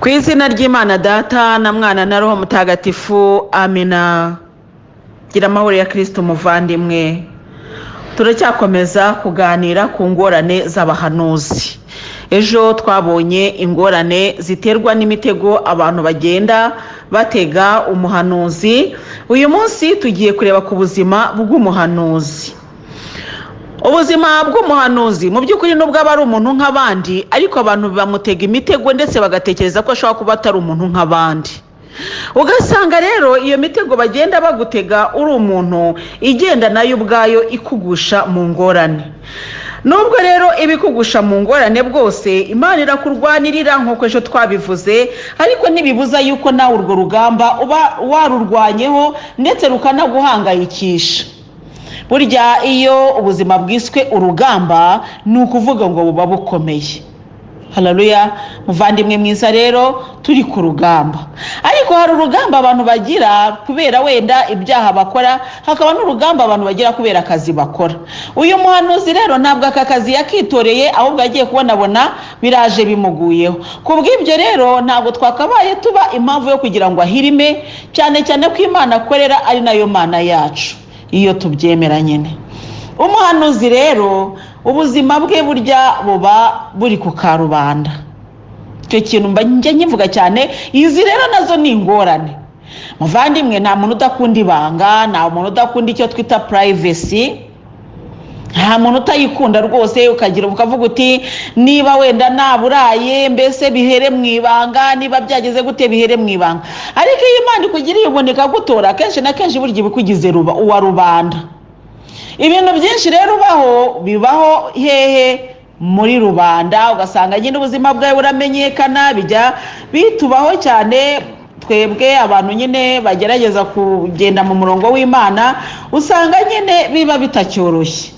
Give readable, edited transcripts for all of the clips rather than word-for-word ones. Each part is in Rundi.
Ku izina ry'Imana Data na Mwana na Roho Mutagatifu, amina. Gira amahoro ya Kirisito, umuvandimwe. Turacyakomeza kuganira ku ngorane z'abahanuzi. Ejo twabonye ingorane ziterwa n'imitego abantu bagenda batega umuhanuzi. Uyu munsi tugiye kureba ku buzima bw'umuhanuzi. Ubuzima bw'umuhanuzi mu by'ukuri, nubwo aba ari umuntu nk'abandi, ariko abantu bamutega imitego, ndetse bagatekereza ko ashobora kuba atari umuntu nk'abandi. Ugasanga rero iyo mitego bagenda bagutega uri umuntu igenda nayo ubwayo ikugusha mu ngorane. Nubwo rero ibikugusha mu ngorane bwose, Imana irakurwanirira nk'uko ejo twabivuze, ariko ntibibuza yuko nawe urwo rugamba uba warurwanyeho, ndetse rukanaguhangayikisha. Burya iyo ubuzima bwiswe urugamba, ni ukuvuga ngo buba bukomeye. Hararuya, muvandimwe mwiza, rero turi ku rugamba. Ariko hari urugamba abantu bagira kubera wenda ibyaha bakora, hakaba n'urugamba abantu bagira kubera akazi bakora. Uyu muhanuzi rero ntabwo aka kazi yakitoreye, ahubwo agiye kubonabona biraje bimuguyeho. Ku bw'ibyo rero ntabwo twakabaye tuba impamvu yo kugira ngo ahirime, cyane cyane ko Imana akorera ari nayo Mana yacu, iyo tubyemera nyine. Umuhanuzi rero ubuzima bwe burya buba buri ku karubanda. Icyo kintu njya nkivuga cyane. Izi rero nazo ni ingorane, muvandimwe. Nta muntu udakunda ibanga, nta muntu udakunda icyo twita privacy, nta muntu utayikunda rwose. Ukagira ukavuga uti: "Niba wenda naburaye, mbese bihere mu ibanga, niba byageze gute, bihere mu ibanga." Ariko iyo Imana ikugiriye ubuntu ikagutora, kenshi na kenshi burya iba ikugize uwa rubanda. Ibintu byinshi rero ubaho bibaho hehe? Muri rubanda. Ugasanga nyine ubuzima bwawe buramenyekana. Bijya bitubaho cyane twebwe abantu nyine bagerageza kugenda mu murongo w'Imana. Usanga nyine biba bitacyoroshye,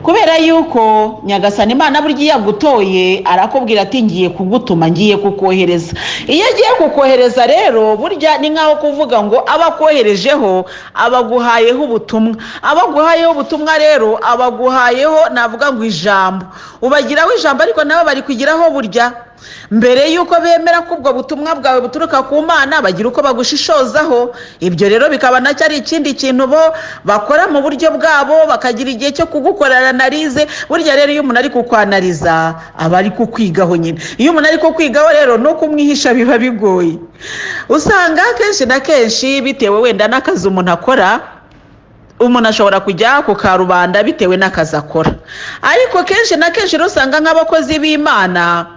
kubera yuko Nyagasani Imana burya iyo agutoye arakubwira ati: "Ngiye kugutuma, ngiye kukohereza." Iyo agiye kukohereza rero, burya ni nkaho kuvuga ngo aba akoherejeho, abaguhayeho ubutumwa. Abaguhayeho ubutumwa rero, abaguhayeho navuga ngo ijambo, ubagiraho ijambo, ariko nabo bari kugiraho. Burya mbere y'uko bemera ko ubwo butumwa bwawe buturuka ku Mana, bagira uko bagushishozaho. Ibyo rero bikaba nacyo ari ikindi kintu bo bakora mu buryo bwabo, bakagira igihe cyo kugukorera analyse. Burya rero iyo umuntu ari kukwanariza, aba ari kukwigaho nyine. Iyo umuntu ari kukwigaho rero, no kumwihisha biba bigoye. Usanga kenshi na kenshi, bitewe wenda n'akazi umuntu akora, umuntu ashobora kujya ku karubanda bitewe n'akazi akora. Ariko kenshi na kenshi rero usanga nk'abakozi b'Imana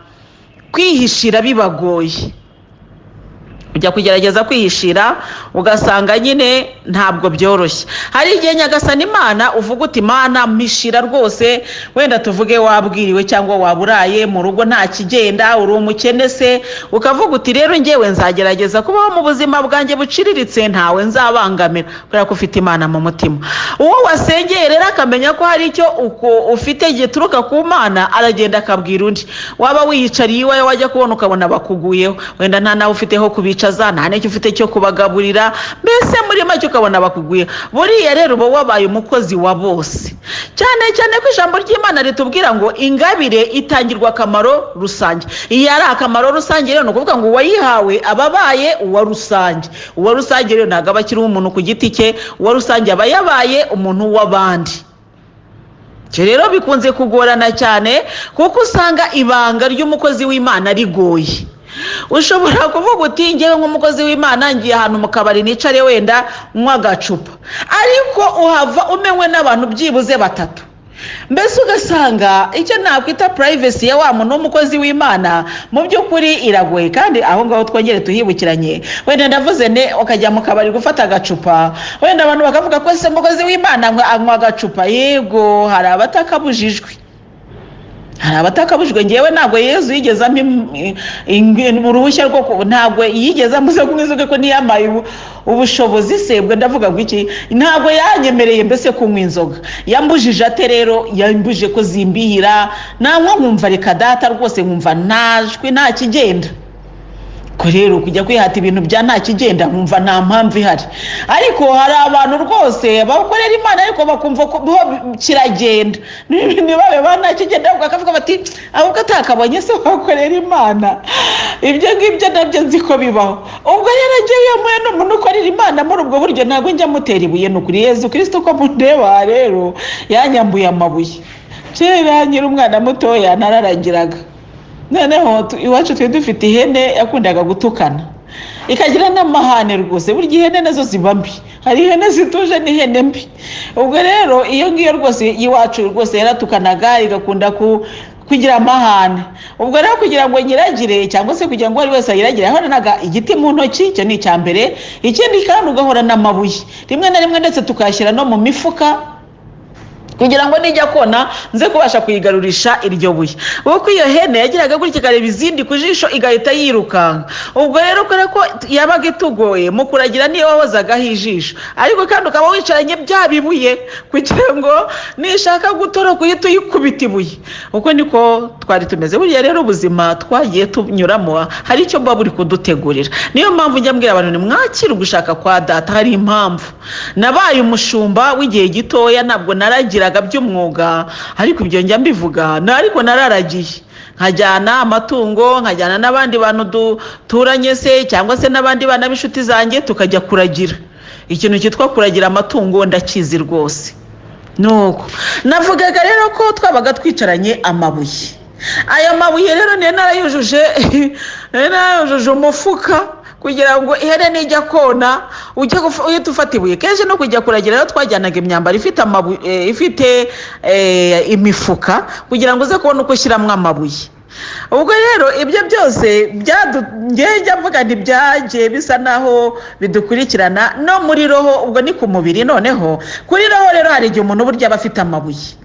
kwihishira bibagoye. Ujya kugerageza kwihishira, ugasanga nyine ntabwo byoroshye. Hari igihe Nyagasani Imana uvuga uti: "Imana mpishira rwose." Wenda tuvuge wabwiriwe cyangwa waburaye mu rugo, nta kigenda, uri umukene se, ukavuga uti: "Rero ngewe nzagerageza kubaho mu buzima bwanjye buciriritse, ntawe nzabangamira," kubera ko ufite Imana mu mutima. Uwo wasengeye rero akamenya ko hari icyo ufite gituruka ku Mana, aragenda akabwira undi. Waba wiyicariye iwawe, wajya kubona ukabona bakuguyeho. Wenda nta nawe ufite ho kubicaza, nta n'icyo ufite cyo kubagaburira, mbese muri make ukabona bakuguye. Buriya rero uba wabaye umukozi wa bose, cyane cyane ko ijambo ry'Imana ritubwira ngo ingabire itangirwa akamaro rusange. Iyo ari akamaro rusange rero, ni ukuvuga ngo uwayihawe aba abaye uwa rusange. Uwa rusange rero ntabwo aba akiri umuntu ku giti cye, uwa rusange aba yabaye umuntu w'abandi. Ibyo rero bikunze kugorana cyane, kuko usanga ibanga ry'umukozi w'Imana rigoye. Ushobora kuvuga uti: "Ngewe nk'umukozi w'Imana ngiye ahantu mu kabari, nicare wenda nywa agacupa," ariko uhava umenywe n'abantu byibuze batatu. Mbese ugasanga icyo nakwita privacy ya wa muntu w'umukozi w'Imana mu by'ukuri iragoye. Kandi aho ngaho twongere tuhibukiranye, wenda ndavuze ne ukajya mu kabari gufata agacupa, wenda abantu bakavuga ko se umukozi w'Imana anywa agacupa. Yego, hari abatakabujijwe, hari abatakabujijwe. Ngewe ntabwo Yezu yigeze ampa uruhushya rwo, ntabwo yigeze ambuza kunywa inzoga, ko ntiyamaye ubushobozi se bwo. Ndavuga ngo iki? Ntabwo yanyemereye mbese kunywa inzoga. Yambujije ate rero? Yambujije ko zimbihira, nanywa nkumva reka data rwose, nkumva ntajwi, nta kigenda. Ko rero kujya kwihata ibintu bya nta kigenda, nkumva nta mpamvu ihari. Ariko hari abantu rwose bakorera Imana, ariko bakumva ko bo kiragenda, ntibabe ba nta kigenda, ahubwo bakavuga bati: "Ahubwo atakabonye se wakorera Imana?" Ibyo ngibyo nabyo nzi ko bibaho. Ubwo rero njyewe iyo mpuye n'umuntu ukorera Imana muri ubwo buryo, ntabwo njya mutera ibuye. Ni ukuri, Yezu Kirisito ko mundeba rero yanyambuye amabuye. Kera nkiri umwana mutoya nararagiraga. Noneho iwacu twari dufite ihene yakundaga gutukana, ikagira n'amahane rwose. Burya ihene nazo ziba mbi, hari ihene zituje n'ihene mbi. Ubwo rero iyo ngiyo rwose iwacu rwose yaratukanaga, igakunda kugira amahane. Ubwo rero kugira ngo nyiragire, cyangwa se kugira ngo uwo ari wese ayiragire, yahoranaga igiti mu ntoki. Icyo ni icya mbere. Ikindi kandi ugahorana amabuye, rimwe na rimwe ndetse tukayashyira no mu mifuka, kugira ngo nijya kona nze kubasha kuyigarurisha iryo buye, kuko iyo hene yagiraga gutya ikareba izindi ku jisho, igahita yirukanka. Ubwo rero kubera ko yabaga itugoye mu kuragira, niyo wahozagaho ijisho, ariko kandi ukaba wicaranye bya bibuye, kugira ngo nishaka gutoroka uhite uyikubita ibuye. Uko niko twari tumeze. Buriya rero ubuzima twagiye tunyuramo hari icyo buba buri kudutegurira. Niyo mpamvu njya mbwira abantu: nimwakire ugushaka kwa Data. Hari impamvu nabaye umushumba w'igihe gitoya. Ntabwo naragiraga by'umwuga, ariko ibyo njya mbivuga, ariko nararagiye, nkajyana amatungo, nkajyana n'abandi bantu duturanye se, cyangwa se n'abandi bana b'inshuti zanjye, tukajya kuragira. Ikintu cyitwa kuragira amatungo ndakizi rwose. Nuko navugaga rero ko twabaga twicaranye amabuye. Ayo mabuye rero niyo narayujuje, nari narayujuje umufuka, kugira ngo ihene nijya kona ujye uhite ufata ibuye. Kenshi no kujya kuragira rero twajyanaga imyambaro ifite amabuye, ifite imifuka, kugira ngo uze kubona uko ushyiramo amabuye. Ubwo rero ibyo byose njya mvuga ntibyagiye bisa naho bidukurikirana no muri roho. Ubwo ni ku mubiri. Noneho kuri roho rero, hari igihe umuntu burya aba afite amabuye.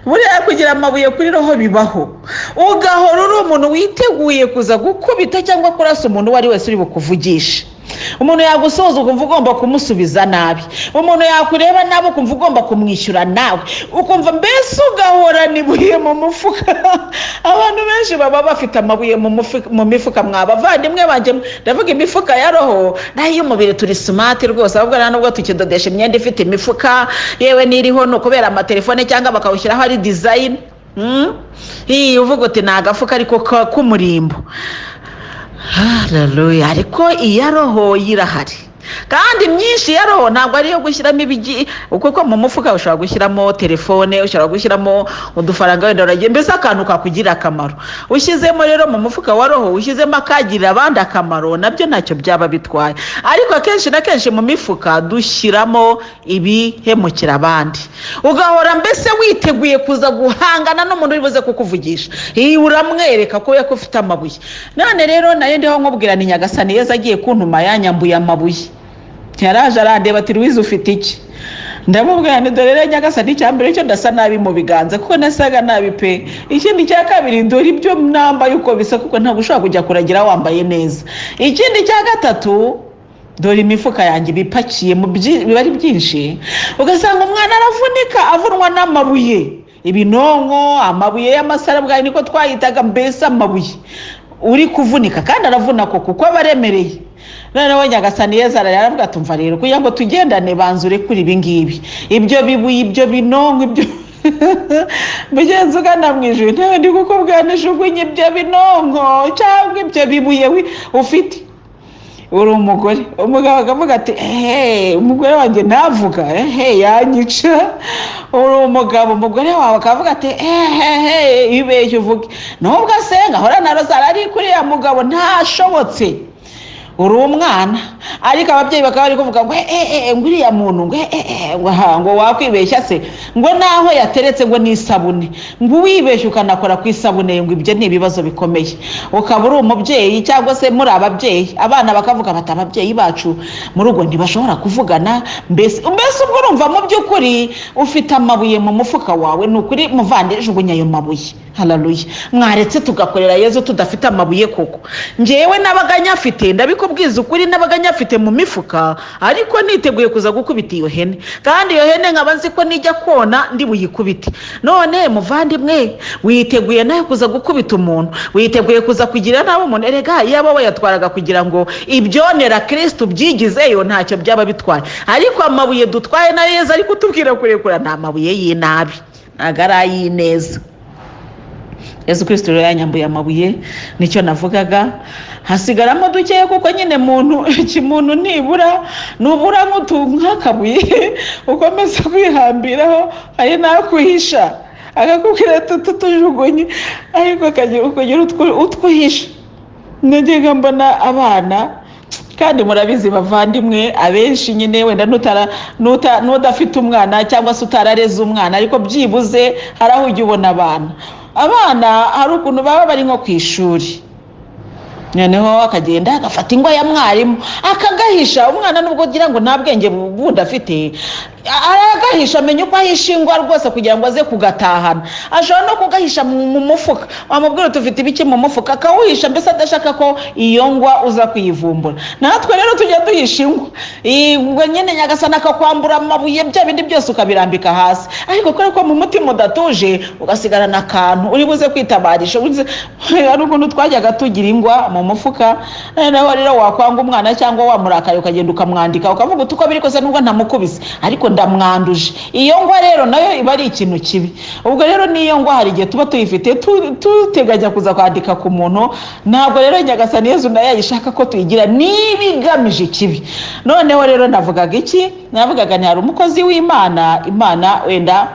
Buriya kugira amabuye kuri roho bibaho, ugahora uri umuntu witeguye kuza gukubita cyangwa kurasa umuntu uwo ari wese uri bukuvugishe. Umuntu yagusuhuza ukumva ugomba kumusubiza nabi, umuntu yakureba nabi ukumva ugomba kumwishyura nawe, ukumva mbese ugahorana ibuye mu mufuka. Abantu benshi baba bafite amabuye mu mifuka, mwa bavandimwe banjye. Ndavuga imifuka ya roho. Naho iy'umubiri turi smart rwose, ahubwo nta nubwo tukidodesha imyenda ifite imifuka. Yewe n'iriho ni ukubera amatelefone, cyangwa bakawushyiraho ari design. Uvuga uti ni agafuka ariko k'umurimbo. Haleluya! Ariko iya roho irahari, kandi myinshi ya roho ntabwo ari iyo gushyiramo ibigi, kuko mu mufuka ushobora gushyiramo telefone, ushobora gushyiramo udufaranga wenda uragiye, mbese akantu kakugirira akamaro. Ushyizemo rero mu mufuka wa roho, ushyizemo akagirira abandi akamaro, nabyo ntacyo byaba bitwaye. Ariko akenshi na kenshi mu mifuka dushyiramo ibihemukira abandi, ugahora mbese witeguye kuza guhangana n'umuntu uri buze kukuvugisha. Iyi uramwereka ko ufite amabuye. None rero nayo ndiho nkubwira ni Nyagasani Yezu agiye kuntuma yanyambuye amabuye. Yaraje arandeba ati: "Louise, ufite iki?" Ndamubwira nti: "Dore rero Nyagasani, icya mbere cyo ndasa nabi mu biganza," kuko nasaga nabi pe. "Ikindi cya kabiri, dore ibyo nambaye uko bisa," kuko ntabwo ushobora kujya kuragira wambaye neza. "Ikindi cya gatatu, dore imifuka yanjye ibipakiye biba ari byinshi." Ugasanga umwana aravunika, avunwa n'amabuye, ibinonko, amabuye y'amasarabwayi niko twayitaga, mbese amabuye uri kuvunika, kandi aravuna koko kuko aba aremereye. Noneho Nyagasani Yezu aravuga, tumva rero, kugira ngo tugendane banza urekure ibi ngibi, ibyo bibuye, ibyo binonko, ibyo mugenzi ugana mu ijuru. Ntawe ndi kukubwira, ntijugunye ibyo binonko cyangwa ibyo bibuye ufite. Uri umugore, umugabo akavuga ati: "Ehe, umugore wanjye ntavuga, ehe, yanyica." Uri umugabo, umugore wawe akavuga ati: "Ehehe, ibeshye uvuge." Nubwo asenga, ahora na rozari, ariko uriya mugabo ntashobotse. Uri umwana, ariko ababyeyi bakaba bari kuvuga ngo eee, ngo uriya muntu, ngo eee, ngo aha, ngo wakwibeshya se, ngo naho yateretse ngo n'isabune, ngo wibeshye ukanakora ku isabune, ngo ibyo ni ibibazo bikomeye. Ukaba uri umubyeyi cyangwa se muri ababyeyi, abana bakavuga bati: "Ababyeyi bacu mu rugo ntibashobora kuvugana." Mbese ubwo urumva mu by'ukuri ufite amabuye mu mufuka wawe. Ni ukuri muvandi, jugunya ayo mabuye. Haleluya! Mwaretse tugakorera Yezu tudafite amabuye koko. Ngewe nabaga nyafite, ndabikubwiza ukuri, nabaga nyafite mu mifuka, ariko niteguye kuza gukubita iyo hene, kandi iyo hene nkaba nzi ko nijya kona ndi buyikubite. None muvandimwe, witeguye nawe kuza gukubita umuntu? Witeguye kuza kugira nabi umuntu? Erega iyaba wayatwaraga kugira ngo ibyonera Kirisitu byigizeyo, ntacyo byaba bitwaye. Ariko amabuye dutwaye na Yezu ari kutubwira kurekura ni amabuye y'inabi, ntabwo ari ay'ineza. Yezu Kirisitu rero yanyambuye amabuye, nicyo navugaga. Hasigaramo dukeya, kuko nyine muntu ikimuntu nibura nubura nk'akabuye ukomeza kwihambiraho, hari n'akuhisha akakubwira ati tutujugunye, ariko ukagira utwuhisha. Najyaga mbona abana, kandi murabizi bavandimwe, abenshi nyine wenda n'udafite umwana cyangwa se utarareze umwana, ariko byibuze hari aho ujya ubona abana. Abana hari ukuntu baba bari nko ku ishuri, noneho akagenda agafata ingwa ya mwarimu akagahisha. Umwana nubwo ugira ngo nta bwenge bundi afite, aragahisha, amenya uko ahisha ingwa rwose kugira ngo aze kugatahana. Ashobora no kugahisha mu mufuka, wamubwira uti ufite ibiki mu mufuka, akawuhisha, mbese adashaka ko iyo ngwa uza kuyivumbura. Natwe rero tujya duhisha ingwa. Ubwo nyine Nyagasani akakwambura amabuye, bya bindi byose ukabirambika hasi, ariko kubera ko mu mutima udatuje, ugasigarana akantu uri buze kwitabarisha. Hari ukuntu twajyaga tugira ingwa mu mufuka, noneho rero wakwanga umwana cyangwa wamurakaye, ukagenda ukamwandika, ukavuga uti uko biri kose nubwo ntamukubise ariko ndamwanduje. Iyo ngwa rero nayo iba ari ikintu kibi. Ubwo rero n'iyo ngwa hari igihe tuba tuyifite, tuteganya kuza kwandika ku muntu. Ntabwo rero Nyagasani Yezu nayo yayishaka ko tuyigira niba igamije ikibi. Noneho rero navugaga iki? Navugaga nti hari umukozi w'Imana, Imana wenda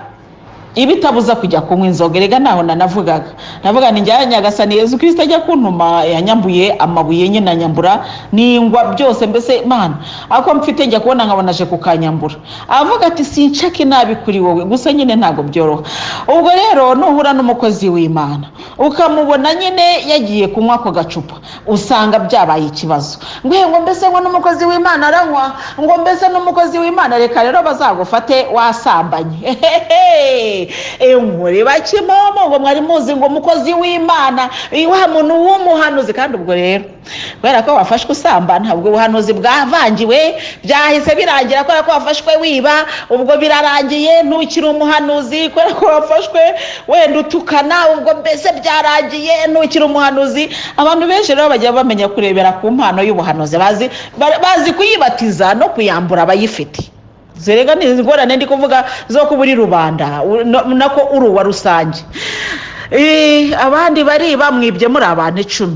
iba itabuza kujya kunywa inzoga. Erega ntaho nanavugaga, navuga ni njya Nyagasani Yezu Kirisita ajya kuntuma, yanyambuye amabuye nyine, anyambura n'ingwa byose, mbese Imana ako mfite njya kubona nkabona aje kukanyambura, avuga ati sinshaka inabi kuri wowe, gusa nyine ntabwo byoroha. Ubwo rero nuhura n'umukozi w'Imana ukamubona nyine yagiye kunywa ako gacupa, usanga byabaye ikibazo, ngo ngo mbese ngo n'umukozi w'Imana aranywa, ngo mbese n'umukozi w'Imana. Reka rero bazagufate wasambanye. Inkuru iba kimomo ngo mwari muzi ngo umukozi w'Imana, wa muntu w'umuhanuzi. Kandi ubwo rero kubera ko wafashwe usamba, ntabwo ubuhanuzi bwavangiwe, byahise birangira. Kubera ko wafashwe wiba, ubwo birarangiye, ntukiri umuhanuzi. Kubera ko wafashwe wenda utukana, ubwo mbese byarangiye, ntukiri umuhanuzi. Abantu benshi rero bajya bamenya kurebera ku mpano y'ubuhanuzi, bazi kuyibatiza no kuyambura abayifite. Zerega ni ingorane ndi kuvuga zo kuba uri rubanda, nako uri uwa rusange. Abandi bari bamwibye muri abantu 10,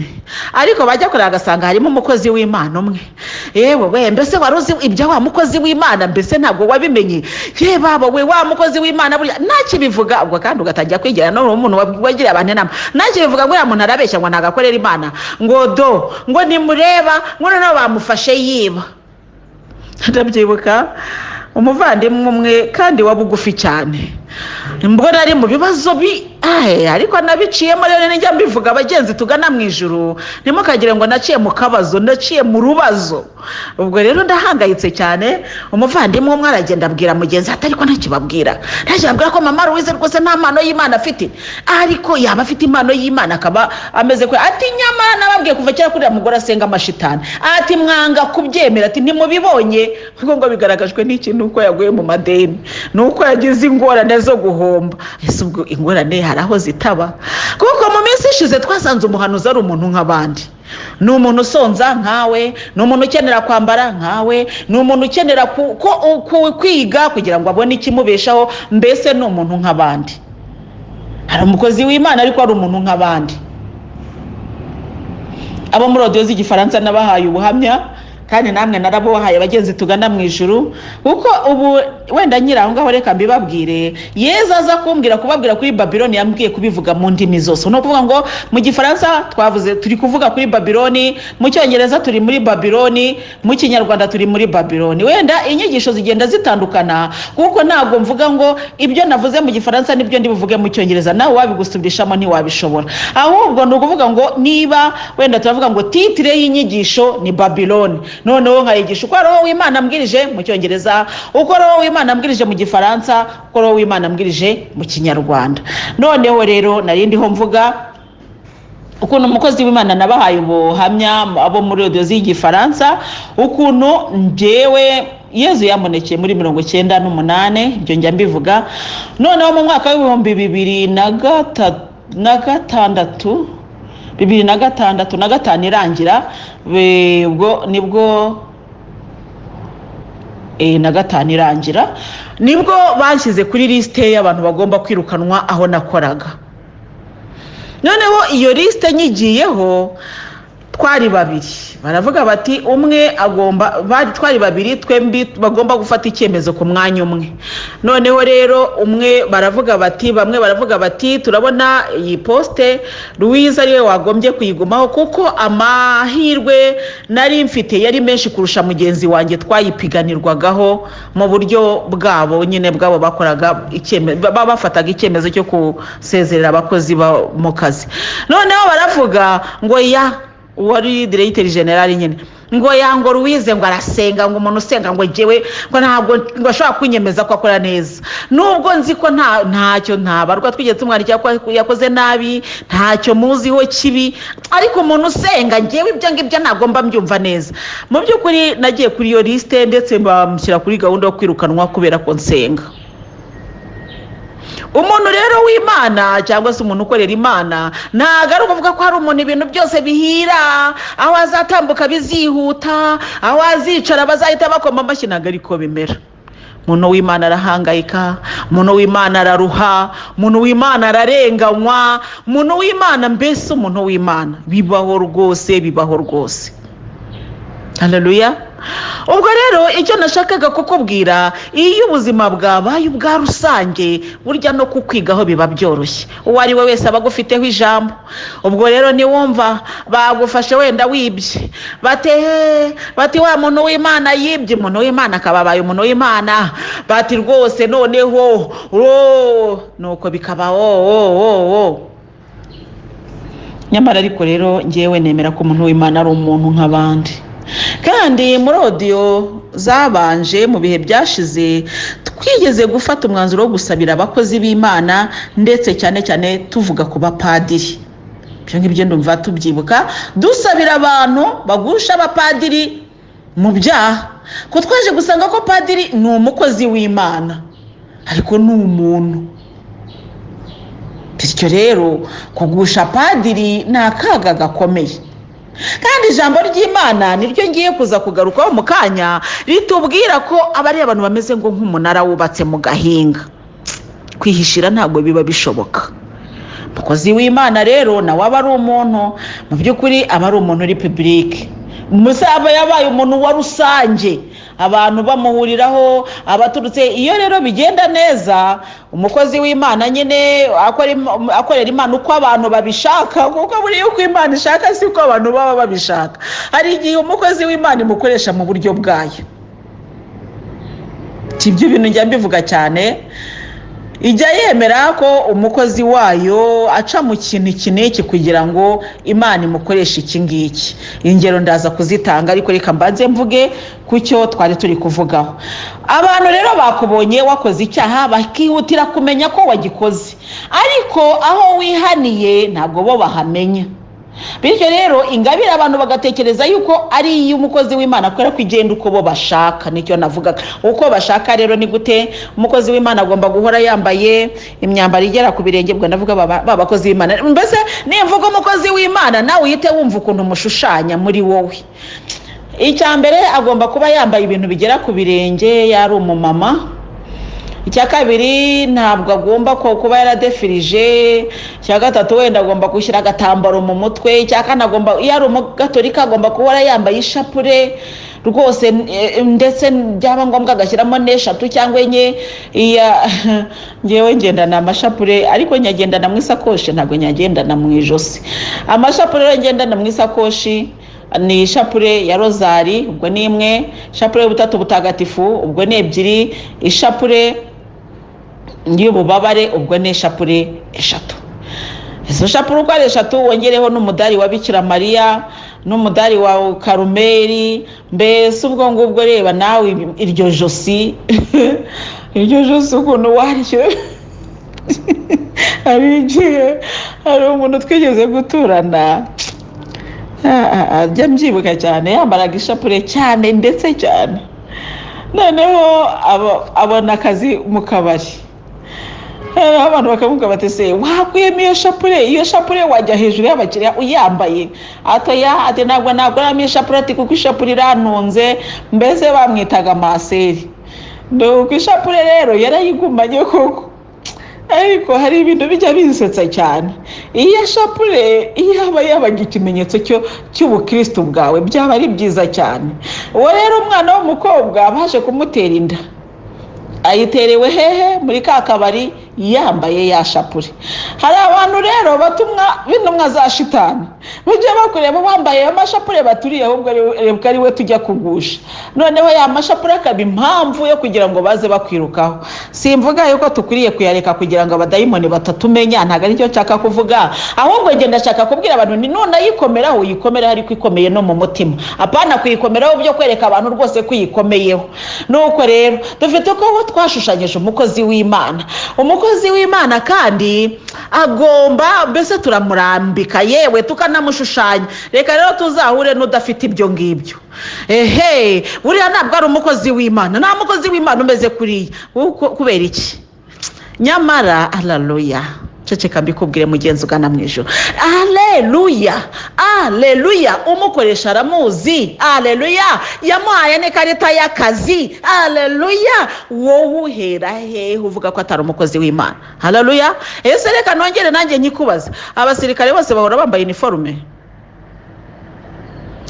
ariko bajya kureba agasanga harimo umukozi w'Imana umwe. Yewe we, mbese wari uzi ibya wa mukozi w'Imana? Mbese ntabwo wabimenye? Ye baba we, wa mukozi w'Imana burya ntakibivuga. Ubwo kandi ugatangira kwigira no umuntu wagiriye abantu inama, ntakibivuga, ngo uriya muntu arabeshya, ngo ntabwo akorera Imana, ngo do, ngo nimureba, ngo noneho bamufashe yiba. Ndabyibuka umuvandimwe umwe kandi wa bugufi cyane, mbona ari mu bibazo bi ariko nabiciyemo. Rero nijya mbivuga, abagenzi tugana mu ijuru, ntimukagire ngo naciye mu kabazo, naciye mu rubazo. Ubwo rero ndahangayitse cyane. Umuvandimwe umwe aragenda abwira mugenzi ati ariko ntakibabwira, ntakibabwira ko mama Louise rwose nta mpano y'Imana afite, ariko yaba afite impano y'Imana akaba ameze kwe. Ati nyamara nababwiye kuva kera kuriya mugore asenga amashitani. Ati mwanga kubyemera. Ati ntimubibonye kuko ngo bigaragajwe n'iki? Ni uko yaguye mu madeni, ni uko yagize ingorane zo guhomba. Ese ubwo ingorane hari aho zitaba? Kuko mu minsi ishize twasanze umuhanuzi ari umuntu nk'abandi, ni umuntu usonza nkawe, ni umuntu ukenera kwambara nkawe, ni umuntu ukenera kwiga kugira ngo abone ikimubeshaho, mbese ni umuntu nk'abandi. Hari umukozi w'Imana ariko ari umuntu nk'abandi. Abo muri audio z'Igifaransa nabahaye ubuhamya, kandi namwe narabubahaye, bagenzi tugana mu ijuru. Kuko ubu wenda nkiri aho ngaho, reka mbibabwire. Yezu aza kumbwira kubabwira kuri Babiloni, yambwiye kubivuga mu ndimi zose. Ni ukuvuga ngo mu Gifaransa twavuze, turi kuvuga kuri Babiloni, mu Cyongereza turi muri Babiloni, mu Kinyarwanda turi muri Babiloni. Wenda inyigisho zigenda zitandukana, kuko ntabwo mvuga ngo ibyo navuze mu Gifaransa nibyo ndi buvuge mu Cyongereza, nawe wabigusubirishamo ntiwabishobora. Ahubwo ni ukuvuga ngo niba wenda turavuga ngo titre y'inyigisho ni Babiloni. Noneho nkayigisha uko Roho w'Imana ambwirije mu Cyongereza, uko Roho w'Imana ambwirije mu Gifaransa, uko Roho w'Imana ambwirije mu Kinyarwanda. Noneho rero nari ndiho mvuga ukuntu umukozi w'Imana, nabahaye ubuhamya abo muri odiyo z'Igifaransa, ukuntu njyewe Yezu yambonekeye muri 98, ibyo njya mbivuga. Noneho mu mwaka w'2006, 2006 na 5 irangira, ubwo nibwo na 5 irangira, nibwo banshyize kuri lisite y'abantu bagomba kwirukanwa aho nakoraga. Noneho iyo lisite nyigiyeho, twari babiri, baravuga bati umwe agomba, bari twari babiri twembi bagomba gufata icyemezo ku mwanya umwe. Noneho rero umwe baravuga bati, bamwe baravuga bati turabona iyi poste Louise ariwe wagombye kuyigumaho, kuko amahirwe nari mfite yari menshi kurusha mugenzi wanjye twayipiganirwagaho mu buryo bwabo nyine, bwabo bakoraga icyemezo, bafataga icyemezo cyo gusezerera abakozi mu kazi. Noneho baravuga ngo ya uwari directeur général nyine ngo ya ngo Louise ngo arasenga, ngo umuntu usenga ngo njyewe ngo ntabwo ngo ashobora kunyemeza ko akora neza, nubwo nzi ko nta ntacyo ntabarwa twigeze tumwandikira ko yakoze nabi, ntacyo muziho kibi, ariko umuntu usenga njyewe ibyo ngibyo ntabwo mba mbyumva neza. Mu by'ukuri nagiye kuri iyo lisite, ndetse bamushyira kuri gahunda yo kwirukanwa kubera ko nsenga. Umuntu rero w'Imana cyangwa se umuntu ukorera Imana, ntabwo ari ukuvuga ko hari umuntu ibintu byose bihira, aho azatambuka bizihuta, aho azicara bazahita bakoma amashyi, ntabwo ariko bimera. Umuntu w'Imana arahangayika, umuntu w'Imana araruha, umuntu w'Imana ararenganywa, umuntu w'Imana, mbese umuntu w'Imana bibaho rwose, bibaho rwose. Haleluya! Ubwo rero icyo nashakaga kukubwira, iyo ubuzima bwabaye ubwa rusange, burya no kukwigaho biba byoroshye, uwo ari we wese aba agufiteho ijambo. Ubwo rero niwumva bagufashe wenda wibye, bati bati wa muntu w'Imana yibye, umuntu w'Imana akaba abaye umuntu w'Imana, bati rwose noneho nuko bikaba o. Nyamara ariko rero ngewe nemera ko umuntu w'Imana ari umuntu nk'abandi. Kandi muri odiyo zabanje mu bihe byashize, twigeze gufata umwanzuro wo gusabira abakozi b'Imana, ndetse cyane cyane tuvuga ku bapadiri. Ibyo ngibyo ndumva tubyibuka, dusabira abantu bagusha abapadiri mu byaha, ko twaje gusanga ko padiri ni umukozi w'Imana ariko ni umuntu. Bityo rero kugusha padiri ni akaga gakomeye. Kandi ijambo ry'Imana niryo ngiye kuza kugarukaho mu kanya, ritubwira ko aba ari abantu bameze ngo nk'umunara wubatse mu gahinga, kwihishira ntabwo biba bishoboka. Umukozi w'Imana rero nawe aba ari umuntu, mu by'ukuri aba ari umuntu uri public, aba yabaye umuntu wa rusange, abantu bamuhuriraho abaturutse. Iyo rero bigenda neza, umukozi w'Imana nyine akorera Imana uko abantu babishaka, kuko buriya uko Imana ishaka si uko abantu baba babishaka. Hari igihe umukozi w'Imana imukoresha mu buryo bwayo. Ibyo bintu njya mbivuga cyane, ijya yemera ko umukozi wayo aca mu kintu iki n'iki kugira ngo Imana imukoreshe iki ngiki. Ingero ndaza kuzitanga, ariko reka mbanze mvuge ku cyo twari turi kuvugaho. Abantu rero bakubonye wakoze icyaha, bakihutira kumenya ko wagikoze, ariko aho wihaniye ntabwo bo bahamenya. Bityo rero ingabire abantu bagatekereza yuko ari iy'umukozi w'Imana kubera ko igenda uko bo bashaka. Nicyo navugaga, uko bashaka. Rero ni gute? Umukozi w'Imana agomba guhora yambaye imyambaro igera ku birenge. Ubwo ndavuga ba bakozi b'Imana. Mbese nimvuga umukozi w'Imana, nawe uhite wumva ukuntu umushushanya muri wowe. Icya mbere, agomba kuba yambaye ibintu bigera ku birenge, yari umumama. Icya kabiri, ntabwo agomba kuba yaradefirije. Icya gatatu, wenda agomba gushyira agatambaro mu mutwe. Icya kane, agomba, iyo ari umugatolika, agomba guhora yambaye ishapure rwose, ndetse byaba ngombwa agashyiramo n'eshatu cyangwa enye. Ngewe ngendana amashapure, ariko nyagendana mu isakoshi, ntabwo nyagendana mu ijosi. Amashapure rero ngendana mu isakoshi ni ishapure ya rozari, ubwo ni imwe, ishapure y'Ubutatu Butagatifu, ubwo ni ebyiri, ishapure y'ububabare, ubwo ni ishapure eshatu. Izo shapure uko ari eshatu, wongereho n'umudari wa Bikira Mariya. N'umudari wa Karumeri. Mbese ubwo ngubwo reba nawe iryo josi, iryo josi ukuntu waryo. Hari igihe hari umuntu twigeze guturana, ajya mbyibuka cyane, yambaraga ishapure cyane ndetse cyane. Noneho abona akazi mu kabari. Noneho abantu bakamubwira bati: "Se wakuyemo iyo shapure? Iyo shapure wajya hejuru y'abakiriya uyambaye?" Atoya, ati: "Ntabwo nakuramo ishapure," ati, "kuko ishapure irantunze." Mbese bamwitaga maseri. Nuko ishapure rero yarayigumanye koko. Ariko hari ibintu bijya binsetsa cyane. Iyo shapure yaba yabaga ikimenyetso cy'ubukristo bwawe, byaba ari byiza cyane. Uwo rero umwana w'umukobwa baje kumutera inda, ayiterewe hehe? Muri ka kabari, yambaye ya shapure. Hari abantu rero batumwa b'intumwa za shitani, bajya bakureba wambaye amashapure, baturiye ahubwo reka ari we tujya kugusha. Noneho ya mashapure akaba impamvu yo kugira ngo baze bakwirukaho. Simvuga yuko dukwiriye kuyareka kugira ngo abadayimoni batatumenya, ntabwo aricyo nshaka kuvuga. Ahubwo ngenda ndashaka kubwira abantu ni none ayikomeraho, uyikomeraho ariko ikomeye no mu mutima, apana kuyikomeraho byo kwereka abantu rwose ko uyikomeyeho. Nuko rero dufite uko twashushanyije umukozi w'Imana. Umukozi w'Imana kandi agomba, mbese turamurambika, yewe tukanamushushanya. Reka rero tuzahure n'udafite ibyo ngibyo. Ehe, buriya ntabwo ari umukozi w'Imana, nta mukozi w'Imana umeze kuriya. Kubera iki? Nyamara araruya. Ceceka mbikubwire, mugenzi ugana mu ijoro. Aleluya, aleluya! Umukoresha aramuzi. Aleluya! Yamuhaye n'ikarita y'akazi. Aleluya! Wowe uhera hehe uvuga ko atari umukozi w'Imana? Aleluya! Ese reka nongere nanjye nyikubaze: abasirikare bose bahora bambaye iniforume?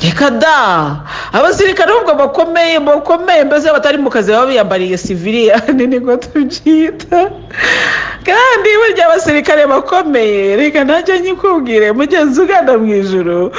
Reka da! Abasirikare ubwo bakomeye, bakomeye mbese, batari mu kazi baba biyambariye siviliyani, niko tubyita. Kandi burya abasirikare bakomeye, reka nacyo nyikubwire mugenzi ugana mu ijoro,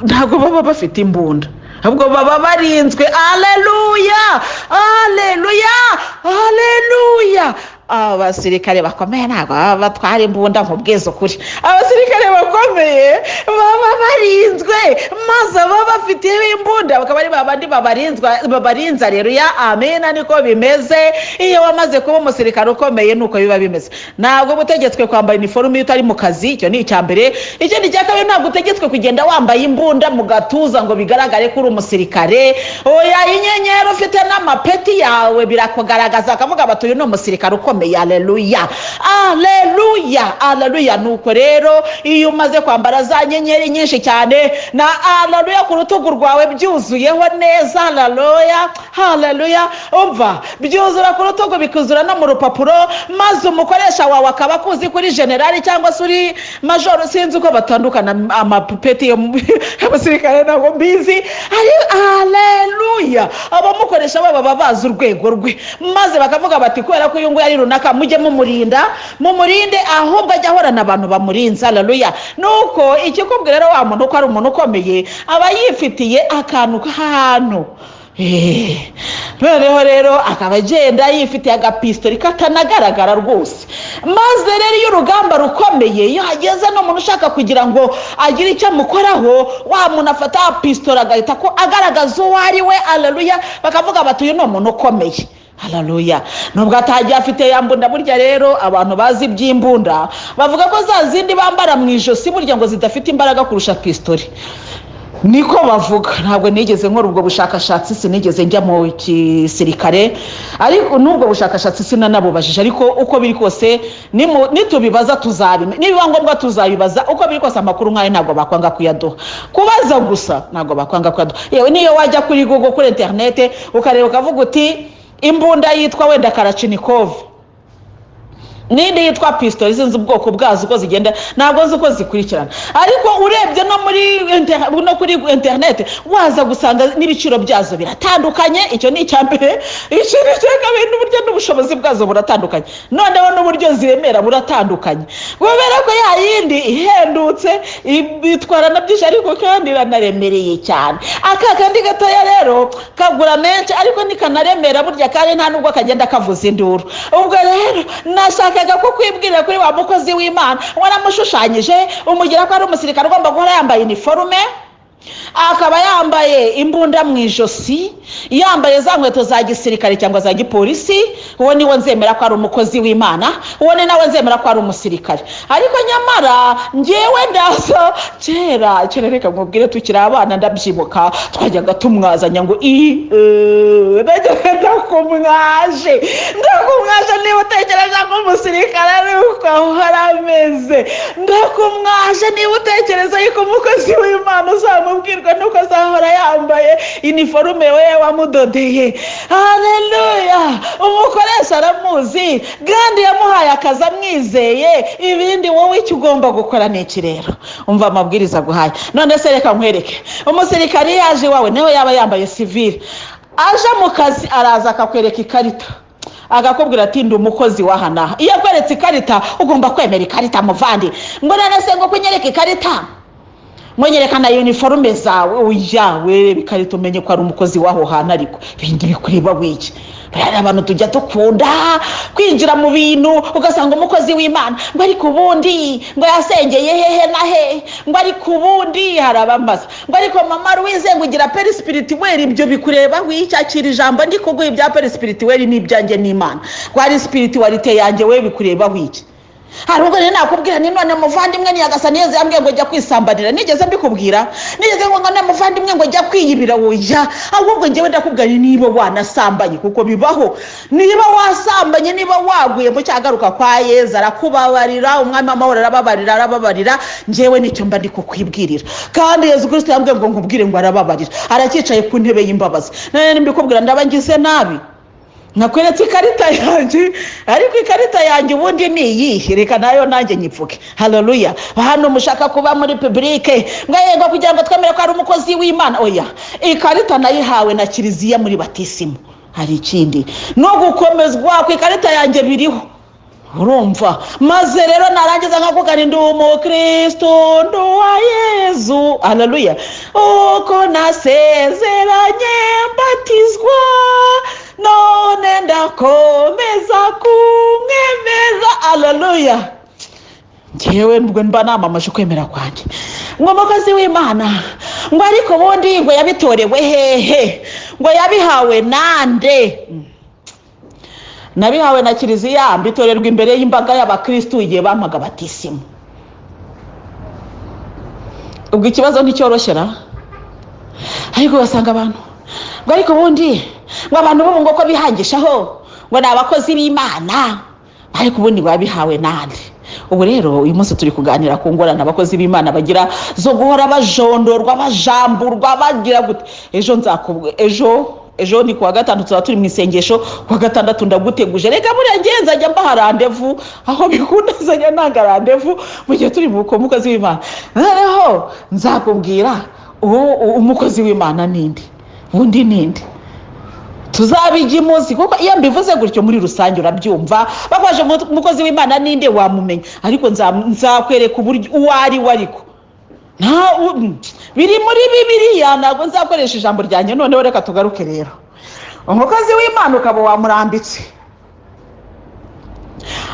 ntabwo baba bafite imbunda, ahubwo baba barinzwe. Aleluya, aleluya, aleluya! Abasirikare bakomeye ntabwo baba batwara imbunda, nkubwiza ukuri. Abasirikare bakomeye baba barinzwe, maze baba bafite imbunda bakaba ari babandi babarinze. Aleluya, amena! Niko bimeze. Iyo wamaze kuba umusirikare ukomeye, nuko biba bimeze. Ntabwo uba utegetswe kwambara iniforume iyo utari mu kazi. Icyo ni icya mbere. Ikindi cya kabiri, ntabwo utegetswe kugenda wambaye imbunda mu gatuza ngo bigaragare ko uri umusirikare. Oya, inyenyeri ufite n'amapeti yawe birakugaragaza, bakavuga bati: "Uyu ni umusirikare ukomeye." Aleluya, aleluya, aleluya! Nuko rero iyo umaze kwambara za nyenyeri nyinshi cyane na aleluya ku rutugu rwawe byuzuyeho neza, aleluya, aleluya, umva, byuzura ku rutugu, bikuzura no mu rupapuro, maze umukoresha wawe akaba akuzi kuri generali cyangwa se uri majoro, sinzi uko batandukana amapeti y'abasirikare, ntabwo mbizi. Ari aleluya, abamukoresha baba bazi urwego rwe, maze bakavuga bati: "Kubera ko uyu nguyu ari runaka, mujye mumurinda, mumurinde, ahubwo ajya ahorana abantu bamurinze." Aleluya! Nuko ikikubwira rero wa muntu ko ari umuntu ukomeye, aba yifitiye akantu k'ahantu. Noneho rero akaba agenda yifitiye agapistori katanagaragara rwose. Maze rero iyo urugamba rukomeye, iyo hageze n'umuntu ushaka kugira ngo agire icyo amukoraho, wa muntu afata pistori agahita ko agaragaza uwo ari we. Aleluya! Bakavuga bati: "Uyu ni umuntu ukomeye." Haleluya! Nubwo atagiye afite ya mbunda. Burya rero abantu bazi iby'imbunda bavuga ko za zindi bambara mu ijosi burya ngo zidafite imbaraga kurusha pistori, niko bavuga. Ntabwo nigeze nkora ubwo bushakashatsi, sinigeze njya mu gisirikare, ariko n'ubwo bushakashatsi sinanabubajije. Ariko uko biri kose, nitubibaza tuzabimenya, nibiba ngombwa tuzabibaza. Uko biri kose amakuru nk'ayo ntabwo bakwanga kuyaduha, kubaza gusa ntabwo bakwanga kuyaduha. Yewe niyo wajya kuri Google, kuri interinete, ukareba ukavuga uti imbunda yitwa wenda Kalashnikov n'indi yitwa pistori, sinzi ubwoko bwazo uko zigenda, ntabwo nzi uko zikurikirana, ariko urebye no kuri interineti waza gusanga n'ibiciro byazo biratandukanye. Icyo ni icya mbere. Ikindi cya kabiri, n'uburyo n'ubushobozi bwazo buratandukanye, noneho n'uburyo ziremera buratandukanye, kubera ko ya yindi ihendutse itwara na byinshi, ariko kandi iranaremereye cyane. Aka kandi gatoya rero kagura menshi, ariko ntikanaremera burya, kandi nta nubwo kagenda kavuza induru. Ubwo rero nashakaga ko kwibwirira kuri wa mukozi w'Imana, waramushushanyije umugira ko ari umusirikare ugomba guhora yambaye iniforume. Akaba yambaye imbunda mu ijosi, yambaye za nkweto za gisirikare cyangwa za gipolisi, uwo niwe nzemera ko ari umukozi w'Imana, uwo ni nawe nzemera ko ari umusirikare. Ariko nyamara ngewe ndaza kera kera, reka nkubwire, tukiri abana ndabyibuka, twajyaga tumwazanya ngo i ndakumwaje, ndakumwaje niba utekereza ko umusirikare ari uko ahora ameze, ndakumwaje niba utekereza yuko umukozi w'Imana uzamubwirwa nuko azahora yambaye iniforume we wamudodeye. Haleluya! Umukoresha aramuzi kandi yamuhaye akazi amwizeye. Ibindi wowe icyo ugomba gukora ni iki rero? Umva amabwiriza aguhaye. None se reka nkwereke, umusirikari yaje iwawe, niwe yaba yambaye sivire, aje mu kazi, araza akakwereka ikarita, akakubwira ati: "Ndi umukozi w'aha n'aha." Iyo akweretse ikarita, ugomba kwemera ikarita, muvandi. Ngo none se ngo kunyereka ikarita, ngo nyerekana uniforme zawe? Oya, wereba ikarita umenye ko ari umukozi w'aho hantu, ariko ibindi bikureba wiki? Hari abantu tujya dukunda kwinjira mu bintu, ugasanga umukozi w'Imana ngo ariko ubundi ngo yasengeye hehe na hehe, ngo ariko ubundi hari abamaza ngo ariko mama Louise ngo ugira père spirituel. Ibyo bikureba wiki? Akira ijambo ndi kuguha. Ibya père spirituel ni ibyanjye n'Imana, ngo hari spiritualité yanjye, we bikureba wiki? Hari ubwo rero nakubwira ni none muvandimwe, Nyagasani Yezu yambwiye ngo jya kwisambanira. Nigeze mbikubwira? Nigeze ngo none muvandimwe ngo jya kwiyibira? Oya, ahubwo njyewe ndakubwira niba wanasambanye, kuko bibaho, niba wasambanye, niba waguye mu cyagaruka kwa Yezu, arakubabarira. Umwami w'amahoro arababarira, arababarira. Njyewe nicyo mba ndi kukwibwirira. Kandi Yezu Kirisito yambwiye ngo nkubwire ngo arababarira, aracyicaye ku ntebe y'imbabazi. None mbikubwira ndaba ngize nabi? Nakweretse ikarita yanjye, ariko ikarita yanjye ubundi ni iyihe? Reka nayo nanjye nyipfuke. Haleluya! Hano mushaka kuba muri public ngo yego, kugira ngo twemere ko ari umukozi w'Imana. Oya, ikarita nayihawe na kiliziya muri batisimu. Hari ikindi no gukomezwa ku ikarita yanjye biriho, urumva? Maze rero narangiza nkavuga ndi umukristo, ndi uwa Yezu. Haleluya! Uko nasezeranye mbatizwa, none ndakomeza kumwemera. Haleluya! Ngewe nubwo mba namamaje ukwemera kwanjye, ngo umukozi w'Imana ngo ariko ubundi ngo yabitorewe hehe, ngo yabihawe nande? Nabihawe na kiliziya, mbitorerwa imbere y'imbaga y'abakirisitu igihe bampaga batisimu. Ubwo ikibazo nticyoroshye, ariko ugasanga abantu ngo ariko ubundi ngo abantu b'ubu ngo ko bihangishaho ngo ni abakozi b'Imana, ariko ubundi babihawe nande? Ubu rero uyu munsi turi kuganira ku ngorane abakozi b'Imana bagira zo guhora bajondorwa, bajamburwa, bagira gute. Ejo nzakubwe, ejo ni kuwa gatanu, tuzaba turi mu isengesho kuwa gatandatu. Ndaguteguje. Reka buriya ngiye nzajya mbaha rendez-vous aho bikunda, nzajya ntanga rendez-vous mu gihe turi mu mukozi w'Imana. Noneho nzakubwira uwo umukozi w'Imana ninde, ubundi ninde, tuzabijya imuzi. Kuko iyo mbivuze gutyo muri rusange urabyumva, bakwaje umukozi w'Imana ninde, wamumenya. Ariko nzakwereka uburyo uwo ari we, ariko nta biri muri Bibiliya, ntabwo nzakoresha ijambo ryanjye. Noneho reka tugaruke rero, umukozi w'Imana ukaba wamurambitse,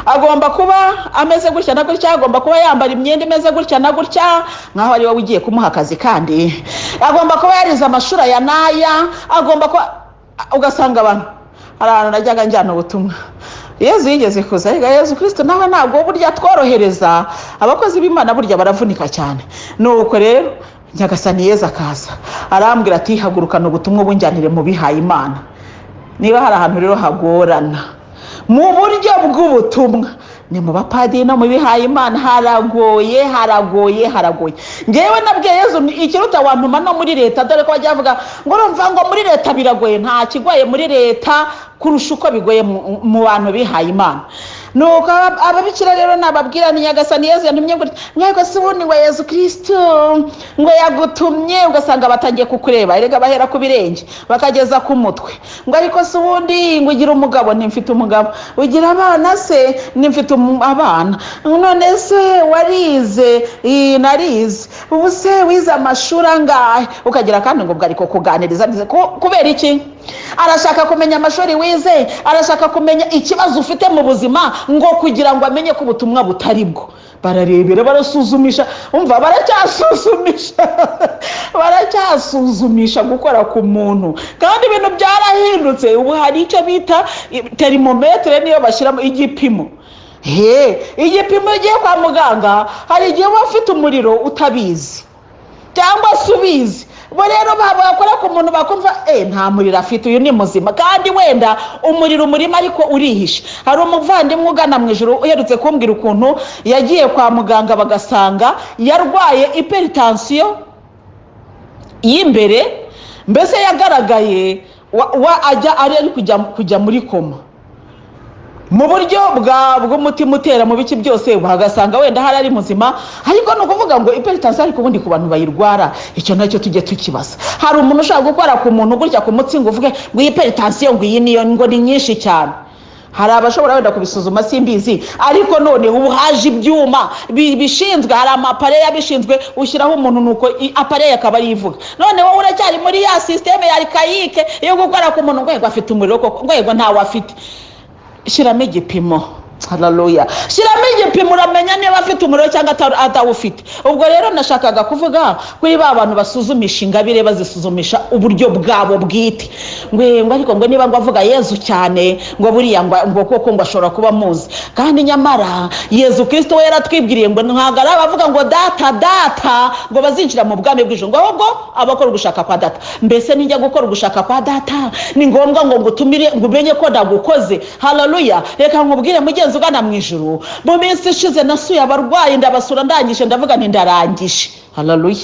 agomba kuba ameze gutya na gutya, agomba kuba yambara imyenda imeze gutya na gutya, nkaho ari wowe ugiye kumuha akazi, kandi agomba kuba yarize amashuri aya n'aya, agomba kuba, ugasanga abantu, hari ahantu najyaga njyana ubutumwa, Yezu yigeze kuza. Ariko Yezu Kirisito nawe ntabwo burya tworohereza abakozi b'Imana, burya baravunika cyane. Nuko rero Nyagasani Yezu akaza arambwira ati: "Hagurukana ubutumwa bunjyanire mu bihaye Imana." Niba hari ahantu rero hagorana mu buryo bw'ubutumwa, ni mu bapadiri no mu bihaye Imana. Haragoye, haragoye, haragoye. Ngewe nabwiye Yezu ikiruta wantuma no muri leta, dore ko bajya bavuga ngo urumva ngo muri leta biragoye. Nta kigoye muri leta kurusha uko bigoye mu bantu bihaye Imana. Nuko ababikira rero nababwira ni Nyagasani Yezu yantumye gutya, mwego si ubundi ngo Yezu Kirisitu ngo yagutumye? Ugasanga batangiye kukureba. Erega bahera ku birenge bakageza ku mutwe. Ngo ariko si ubundi ngo ugira umugabo? Ntimfite umugabo. Ugira abana se? Ntimfite abana. None se warize? Narize. Ubu se wize amashuri angahe? Ukagira kandi ngo ubwo ariko kuganiriza kubera iki? Arashaka kumenya amashuri wize. Louise arashaka kumenya ikibazo ufite mu buzima, ngo kugira ngo amenye ko ubutumwa butari bwo. Bararebera, barasuzumisha, umva, baracyasuzumisha, baracyasuzumisha gukora ku muntu. Kandi ibintu byarahindutse, ubu hari icyo bita thermomètre, niyo bashyiramo igipimo. He, igipimo, iyo ugiye kwa muganga hari igihe uba ufite umuriro utabizi cyangwa se ubizi. Bo rero bakora ku muntu bakumva nta muriro afite, uyu ni muzima, kandi wenda umuriro umurimo ariko urihishe. Hari umuvandimwe ugana mu ijoro uherutse kumbwira ukuntu yagiye kwa muganga bagasanga yarwaye hypertension y'imbere, mbese yagaragaye ajya ari kujya muri koma mu buryo bw'umutima utera, mu bice byose, bagasanga wenda hari ari muzima. Ariko ni ukuvuga ngo hypertension, ariko ubundi ku bantu bayirwara, icyo nacyo tujye tukibaza. Hari umuntu ushobora gukora ku muntu gutya ku mutsi ngo uvuge ngo iyi hypertension, ngo iyi niyo, ngo ni nyinshi cyane? Hari abashobora wenda kubisuzuma, simbizi. Ariko none ubu haje ibyuma bishinzwe, hari ama appareil abishinzwe, ushyiraho umuntu nuko appareil akaba ariyo ivuga. None wowe uracyari muri ya système ya archaïque yo gukora ku muntu ngo yego afite umuriro koko, ngo yego ntawe afite. Shyiramo igipimo, haleluya, shyiramo igipimo, uramenya niba afite umuriro cyangwa atawufite. Ubwo rero nashakaga kuvuga kuri ba bantu basuzumisha ingabire, bazisuzumisha uburyo bwabo bwite, ngo ariko ngo niba ngo avuga Yezu cyane, ngo buriya ngo koko ngo ashobora kuba amuzi. Kandi nyamara Yezu Kirisito we yaratwibwiriye ngo ntabwo ari abavuga ngo "Data, Data" ngo bazinjira mu bwami bw'ijuru, ngo ahubwo abakora ugushaka kwa Data. Mbese nijya gukora ugushaka kwa Data, ni ngombwa ngo ngutumire ngo umenye ko ndagukoze? Haleluya. Reka nkubwire, mugenzi ugana mu ijuru, mu minsi ishize nasuye abarwayi, ndabasura, ndangije ndavuga nti ndarangije. Haleluya,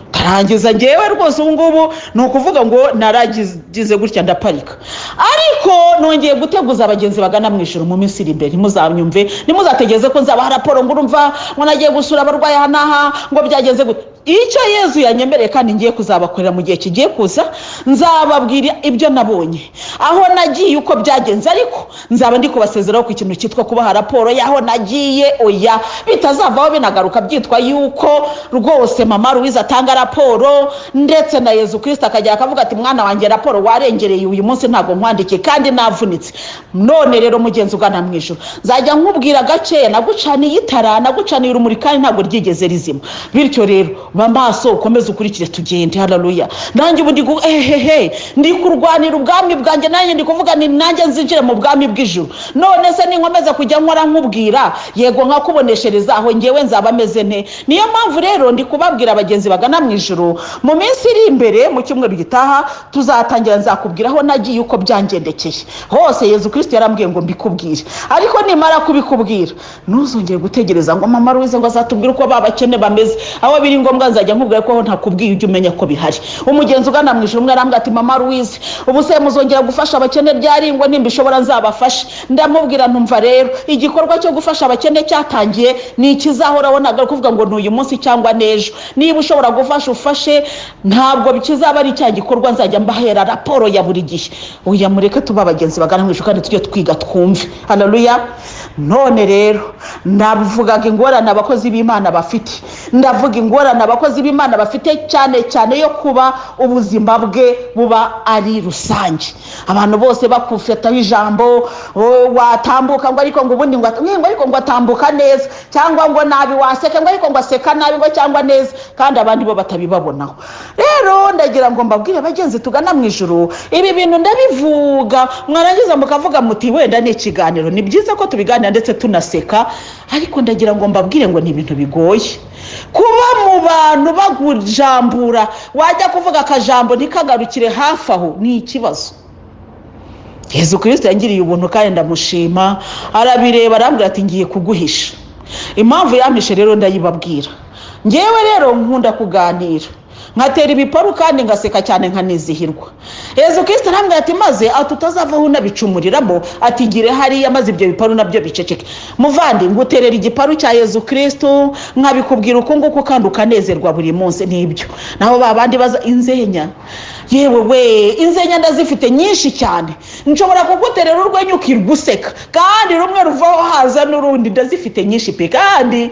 ndarangiza ngewe rwose. Ubu ngubu ni ukuvuga ngo naragize gutya ndaparika, ariko nongeye guteguza abagenzi bagana mu ijuru, mu minsi iri imbere ntimuzanyumve, ntimuzategereze ko nzabaha raporo ngo urumva ngo nagiye gusura abarwayi aha n'aha, ngo byagenze gute. Icyo Yezu yanyemereye kandi ngiye kuzabakorera mu gihe kigiye kuza, nzababwira ibyo nabonye aho nagiye, uko byagenze. Ariko nzaba ndi kubasezeraho ku kintu cyitwa kubaha raporo y'aho nagiye. Oya, bitazavaho binagaruka byitwa yuko rwose mama Louise atanga raporo, ndetse na Yezu Kirisita akagera akavuga ati: "Mwana wanjye, raporo warengereye, uyu munsi ntabwo nkwandikiye kandi navunitse." None rero, mugenzi ugana mu ijuru, nzajya nkubwira gakeya. Nagucaniye itara, nagucaniye urumuri, kandi ntabwo ryigeze rizima. Bityo rero ba maso, ukomeze ukurikire, tugende. Haleluya. Nanjye ubu ndi ehehe, ndi kurwanira ubwami bwanjye, nanjye ndi kuvuga ni nanjye nzinjire mu bwami bw'ijuru. None se ninkomeza kujya nkora nkubwira, yego nkakuboneshereza, aho ngewe nzaba meze nte? Niyo mpamvu rero ndi kubabwira, abagenzi bagana mu ijuru, mu minsi iri imbere, mu cyumweru gitaha tuzatangira, nzakubwira aho nagiye, uko byangendekeye hose. Yezu Kirisito yarambwiye ngo mbikubwire. Ariko nimara kubikubwira, ntuzongere gutegereza ngo mama Louise ngo azatubwire uko ba bakene bameze. Aho biri ngombwa nzajya nkubwira ko aho ntakubwiye ujye umenya ko bihari. Umugenzi ugana mu ijuru umwe arambwira ati: "Mama Louise, ubu se muzongera gufasha abakene ryari, ngo nimba ishobora nzabafashe?" Ndamubwira ntumva rero, igikorwa cyo gufasha abakene cyatangiye, ni ikizahoraho, ntabwo ari ukuvuga ngo ni uyu munsi cyangwa n'ejo. Niba ushobora gufasha, ufashe. Ntabwo kizaba ari cya gikorwa nzajya mbahera raporo ya buri gihe. Oya, mureke tuba abagenzi bagana mu ijuru kandi tujye twiga twumve. Haleluya. None rero ndavugaga ingorane abakozi b'Imana bafite, ndavuga ingorane abakozi b'Imana bafite, cyane cyane yo kuba ubuzima bwe buba ari rusange, abantu bose bakufataho ijambo. Watambuka ngo ariko ngo ubundi ngo ariko ngo atambuka neza cyangwa ngo nabi, waseka ngo ariko ngo aseka nabi ngo cyangwa neza, kandi abandi bo batabibabonaho. Rero ndagira ngo mbabwire, bagenzi tugana mu ijuru, ibi bintu ndabivuga, mwarangiza mukavuga muti wenda ni ikiganiro. Ni byiza ko tubiganira ndetse tunaseka, ariko ndagira ngo mbabwire ngo ni ibintu bigoye kuba mu bantu bagujambura, wajya kuvuga akajambo ntikagarukire hafi aho, ni ikibazo. Yezu Kirisito yangiriye ubuntu kandi ndamushima, arabireba arambwira ati: "Ngiye kuguhisha." Impamvu yampishe rero ndayibabwira. Ngewe rero nkunda kuganira, nkatera ibiparu kandi ngaseka cyane, nkanizihirwa. Yezu Kirisito arambwira ati: "Maze ati utazavaho unabicumuriramo, ati gire hariya maze ibyo biparu nabyo biceceke." Muvandi, nguterera igiparu cya Yezu Kirisito, nkabikubwira uku nguku kandi ukanezerwa buri munsi. Nibyo, naho ba bandi baza inzenya, yewe we, inzenya ndazifite nyinshi cyane. Nshobora kuguterera urwenya ukirwa useka, kandi rumwe ruvaho haza n'urundi. Ndazifite nyinshi pe. Kandi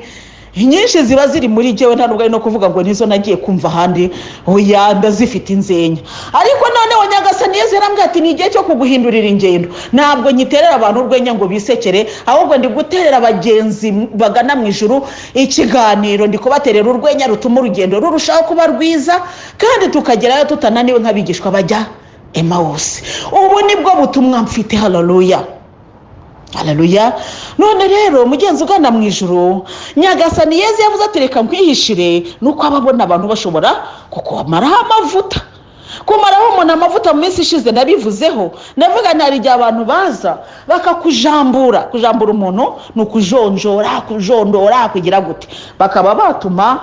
Inyinshi ziba ziri muri jyewe, nta nubwo ari no kuvuga ngo nizo nagiye kumva ahandi, oya, ndazifite inzenya. Ariko noneho Nyagasani Yezu yarambwiye ati ni igihe cyo kuguhindurira ingendo. Ntabwo nyiterera abantu urwenya ngo bisekere, ahubwo ndi guterera abagenzi bagana mu ijuru ikiganiro, ndi kubaterera urwenya rutuma urugendo rurushaho kuba rwiza kandi tukagerayo tutananiwe nk'abigishwa bajya Emawusi. Ubu nibwo butumwa mfite. Haleluya, haleluya. None rero mugenzi ugana mu ijuru, Nyagasani Yezu yavuze ati reka nkwihishire, nuko aba abona abantu bashobora kukumaraho amavuta. Kumaraho umuntu amavuta, mu minsi ishize nabivuzeho, ndavuga nti hari igihe abantu baza bakakujambura. Kujambura umuntu ni ukujonjora, kujondora, kugira gute, bakaba batuma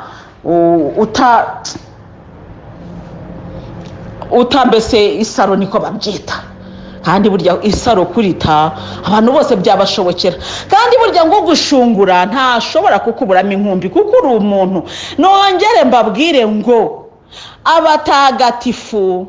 uta mbese isaro, niko babyita. Kandi burya isaro kurita abantu bose byabashobokera, kandi burya ngo gushungura ntashobora kukuburamo inkumbi kuko uri umuntu. Nongere mbabwire ngo abatagatifu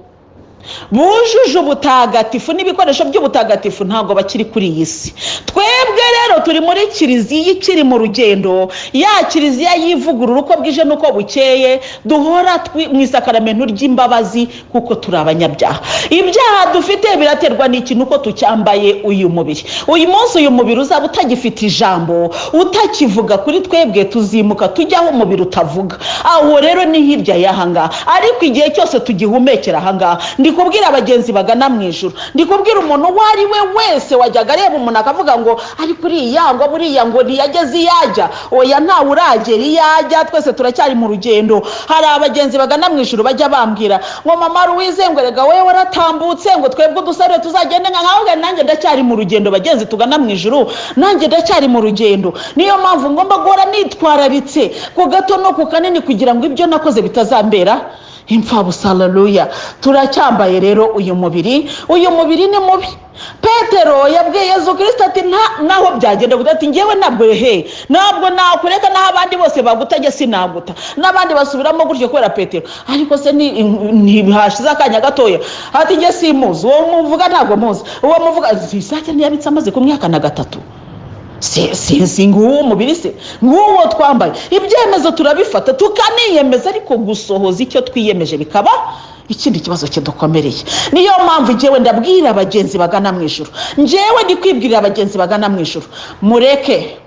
bujuje ubutagatifu n'ibikoresho by'ubutagatifu ntabwo bakiri kuri iyi si. Twebwe rero turi muri kiliziya ikiri mu rugendo, ya kiliziya yivugurura uko bwije n'uko bukeye, duhora mu isakaramentu ry'imbabazi kuko turi abanyabyaha. Ibyaha dufite biraterwa n'iki? Nuko tucyambaye uyu mubiri. Uyu munsi uyu mubiri uzaba utagifite ijambo, utakivuga kuri twebwe, tuzimuka tujya aho umubiri utavuga. Aho rero ni hirya y'aha ngaha, ariko igihe cyose tugihumekera aha ngaha, ndi kubwira abagenzi bagana mu ijuru, ndi kubwira umuntu uwo ari we wese wajyaga areba umuntu akavuga ngo ariko uriya, ngo buriya ngo ntiyageze iyo ajya. Oya, ntawe uragera iyo ajya, twese turacyari mu rugendo. Hari abagenzi bagana mu ijuru bajya bambwira ngo mama Louise, ngo rega wowe waratambutse, ngo twebwe udusare tuzagende nka nkawe. Nanjye ndacyari mu rugendo, bagenzi tugana mu ijuru, nanjye ndacyari mu rugendo. Niyo mpamvu ngomba guhora nitwararitse ku gato no ku kanini kugira ngo ibyo nakoze bitazambera impfabusa. Haleluya. Turacyambaye rero uyu mubiri, uyu mubiri ni mubi. Petero yabwiye Yezu Kirisito ati naho byagenda gute, ati ngewe ntabwo he ntabwo nakureka, naho abandi bose baguta sinaguta. N'abandi basubiramo gutyo kubera Petero. Ariko se ntihashize akanya gatoya ati nge simuzi uwo muvuga, ntabwo muzi uwo muvuga. Isake ntiyabitse amaze kumwihakana gatatu. Si nguwo umubiri se, nguwo twambaye. Ibyemezo turabifata tukaniyemeza, ariko gusohoza icyo twiyemeje bikaba ikindi kibazo kidukomereye. Niyo mpamvu njyewe ndabwira abagenzi bagana mu ijuru, njyewe ndi kwibwirira abagenzi bagana mu ijuru, mureke,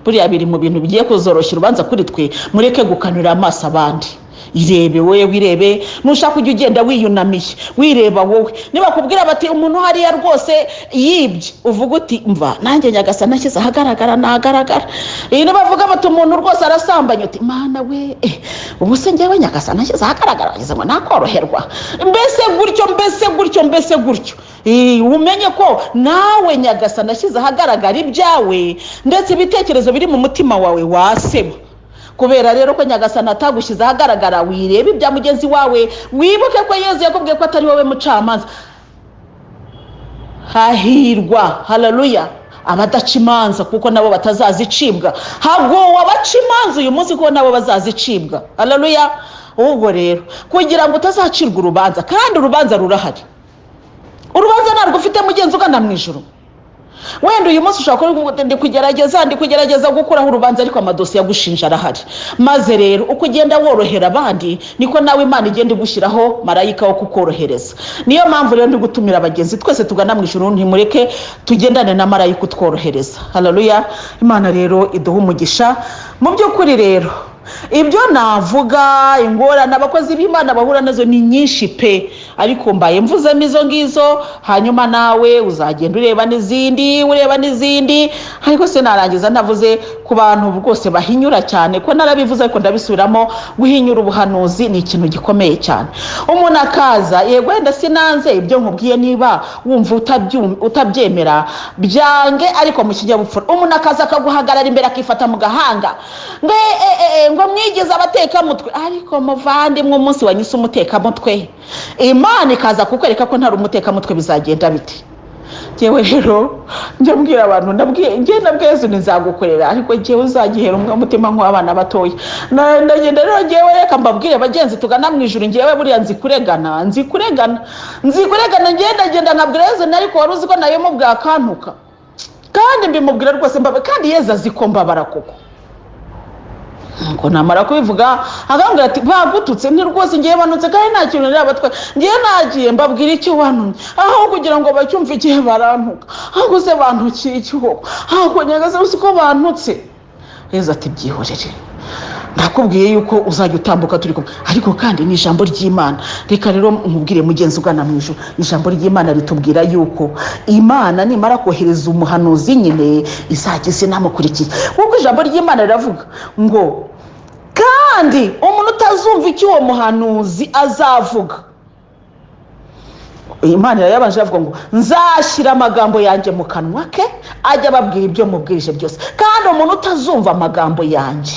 buriya biri mu bintu bigiye kuzoroshya urubanza kuri twe, mureke gukanurira amaso abandi. Irebe wowe, wirebe. Nushaka ujya ugenda wiyunamiye, wireba wowe. Nibakubwira bati umuntu hariya rwose yibye, uvuga uti mva nanjye Nyagasani nashyize ahagaragara nahagaragara. Nibavuga bati umuntu rwose arasambanye, uti mana we, ubu se njyewe Nyagasani nashyize ahagaragara wagize ngo nakoroherwa? Mbese gutyo, mbese gutyo, mbese gutyo. Umenye ko nawe Nyagasani nashyize ahagaragara ibyawe, ndetse ibitekerezo biri mu mutima wawe waseba. Kubera rero ko Nyagasani atagushyize ahagaragara, wirebe ibya mugenzi wawe. Wibuke ko Yezu yakubwiye ko atari wowe mucamanza. Hahirwa, haleluya, abadaca imanza kuko nabo batazazicibwa. Hagowe abaca imanza uyu munsi kuko nabo bazazicibwa. Haleluya. Ubwo rero kugira ngo utazacirwa urubanza, kandi urubanza rurahari, urubanza ntabwo ufite mugenzi ugana mu ijuru. Wenda uyu munsi ushobora kuba ndi kugerageza gukuraho urubanza, ariko amadosiye agushinja arahari. Maze rero uko ugenda worohera abandi, niko nawe Imana igenda igushyiraho marayika wo kukorohereza. Niyo mpamvu rero ndi gutumira abagenzi twese tugana mu ijuru, ntimureke tugendane na marayika utworohereza. Haleluya. Imana rero iduha umugisha. Mu by'ukuri rero ibyo navuga, ingorane abakozi b'Imana bahura nazo ni nyinshi pe, ariko mbaye mvuzemo izo ngizo, hanyuma nawe uzagenda ureba n'izindi, ureba n'izindi. Ariko se narangiza ntavuze ku bantu rwose bahinyura cyane? Ko narabivuze ariko ndabisubiramo, guhinyura ubuhanuzi ni ikintu gikomeye cyane. Umuntu akaza, yego wenda sinanze ibyo nkubwiye, niba wumva utabyemera byange, ariko mu kinyabupfura. Umuntu akaza akaguhagarara imbere akifata mu gahanga ngo ngo mwigize abatekamutwe. Ariko muvandimwe, umunsi wanyise umutekamutwe, Imana ikaza kukwereka ko ntari umutekamutwe, bizagenda bite? Njyewe rero njya mbwira abantu, njye nabwiye Yezu nzagukorera, ariko njyewe uzagihera umwe umutima nk'uw'abana batoya. Ndagenda rero njyewe, reka mbabwire bagenzi tugana mu ijuru, njyewe buriya nzi kuregana, nzi kuregana, nzi kuregana. Njyewe ndagenda nkabwira Yezu, ariko wari uzi ko nayo mubwiye akantuka, kandi mbimubwira rwose mbabara, kandi Yezu azi ko mbabara koko. Nuko namara kubivuga akambwira ati bagututse, ni rwose ngiye banutse kandi nta kintu nirabatwaye, ngiye nagiye mbabwira icyo wantumye, aho kugira ngo bacyumve igihe barantuka, ahubwo se bantukiye iki koko? Ahubwo Nyagasani, uzi ko bantutse? Yezu ati byihorere, ndakubwiye yuko uzajya utambuka turi kumwe. Ariko kandi ni ijambo ry'Imana. Reka rero nkubwire, mugenzi ugana mu ijuru, ijambo ry'Imana ritubwira yuko Imana nimara kohereza umuhanuzi nyine izajya iza inamukurikiye, kuko ijambo ry'Imana riravuga ngo kandi umuntu utazumva icyo uwo muhanuzi azavuga, Imana irayabanje avuga ngo nzashyira amagambo yanjye mu kanwa ke, ajya ababwira ibyo mubwirije byose. Kandi umuntu utazumva amagambo yanjye,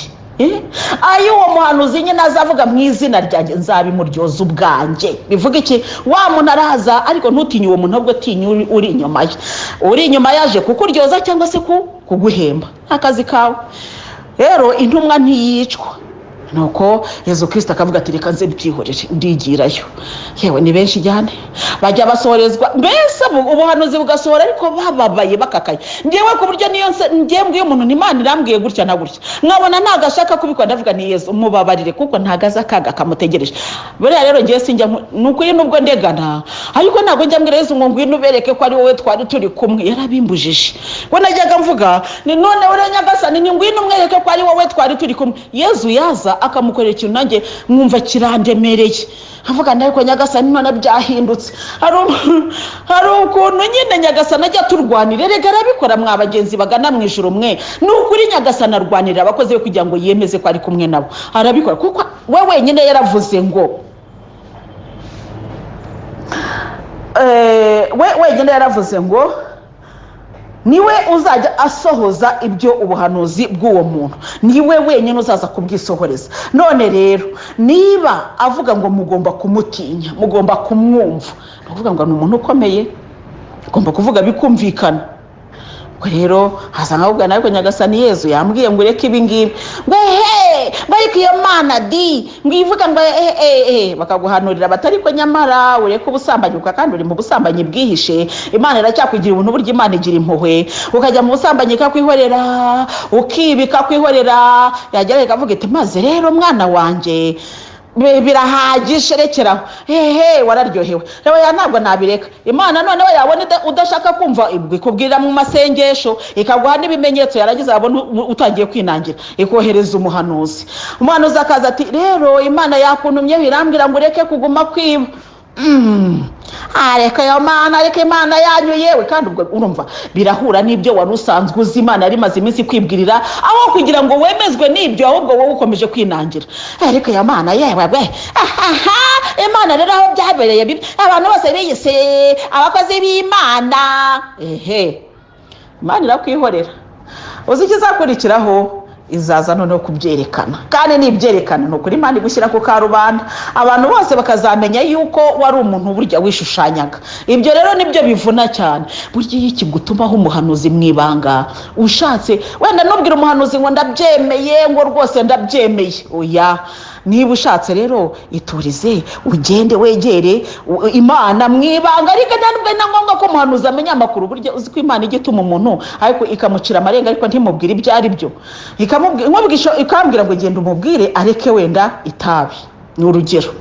ayo uwo muhanuzi nyine azavuga mu izina ryanjye, nzabimuryoza ubwanjye. Bivuga iki? Wa muntu araza, ariko ntutinye uwo muntu, ahubwo tinye uri inyuma ye. Uri inyuma yaje kukuryoza cyangwa se kuguhemba akazi kawe. Rero intumwa ntiyicwa. Nuko Yezu Kirisita akavuga ati reka nze byihorere, ndigirayo. Yewe, ni benshi cyane bajya basohorezwa, mbese ubuhanuzi bugasohora ariko bababaye, bakakaye. Ngewe ku buryo niyo ngewe mbwiye umuntu, Imana irambwiye gutya na gutya, nkabona ntabwo ashaka kubikora, ndavuga ni Yezu mubabarire, kuko ntabwo azi akaga kamutegereje. Buriya rero ngewe sinjya ni ukuri, nubwo ndegana, ariko ntabwo njya mbwira Yezu ngo ngwino ubereke ko ari wowe twari turi kumwe. Yarabimbujije. We najyaga mvuga ni none uriya Nyagasani, ni ngwino umwereke ko ari wowe twari turi kumwe. Yezu yaza akamukorera ikintu, nanjye mwumva kirandemereye, avuga ariko Nyagasani none byahindutse. Hari ukuntu nyine Nyagasani ajya aturwanira. Erega arabikora, mwa bagenzi bagana mu ijuru mwe. Ni ukuri, Nyagasani arwanirira abakozi be kugira ngo yemeze ko ari kumwe nabo. Arabikora kuko we wenyine yaravuze ngo we wenyine yaravuze ngo niwe uzajya asohoza ibyo ubuhanuzi bw'uwo muntu, niwe wenyine uzaza kubwisohoreza. None rero niba avuga ngo mugomba kumutinya, mugomba kumwumva, ni ukuvuga ngo ni umuntu ukomeye, ugomba kuvuga bikumvikana. Ubwo rero haza nkabubwira, ariko Nyagasani Yezu yambwiye ngo ureke ibi ngibi, ngo ehe, ngo ariko iyo Mana di ngo ivuga ngo ehe ehe, bakaguhanurira bati ariko nyamara ureke ubusambanyi, kandi uri mu busambanyi bwihishe. Imana iracyakugira ubuntu, burya Imana igira impuhwe. Ukajya mu busambanyi ikakwihorera, ukiba ikakwihorera, yagera ikavuga iti maze rero mwana wanjye birahagije, rekeraho, hehe wararyohewe. Rero ya ntabwo nabireka. Imana noneho yabona udashaka kumva, ikubwirira mu masengesho, ikaguha n'ibimenyetso, yarangiza yabona utangiye kwinangira, ikohereza umuhanuzi. Umuhanuzi akaza ati rero Imana yakuntumyeho irambwira ngo ureke kuguma kwiba. Areka iyo Mana, areka Imana yanyu yewe. Kandi ubwo urumva birahura n'ibyo wari usanzwe uzi Imana yari imaze iminsi kwibwirira. Aho kugira ngo wemezwe n'ibyo, ahubwo wowe ukomeje kwinangira, ariko iyo Mana yewe we, ahaha. Imana rero aho byabereye bibi, abantu bose biyise abakozi b'Imana, ehe, Imana irakwihorera. Uzi ikizakurikiraho? Izaza noneho kubyerekana, kandi nibyerekana, ni ukuri Imana igushyira ku karubanda, abantu bose bakazamenya yuko wari umuntu burya wishushanyaga. Ibyo rero nibyo bivuna cyane. Burya iyo ikigutumaho umuhanuzi mu ibanga, ushatse wenda nubwira umuhanuzi ngo ndabyemeye, ngo rwose ndabyemeye, oya. Niba ushatse rero iturize, ugende wegere Imana mu ibanga. Ariko ntabwo ari na ngombwa ko umuhanuzi amenya amakuru. Burya uzi ko Imana ijya ituma umuntu ariko ikamucira amarenga, ariko ntimubwire ibyo ari byo, ikambwira ngo genda umubwire areke wenda itabi, ni urugero.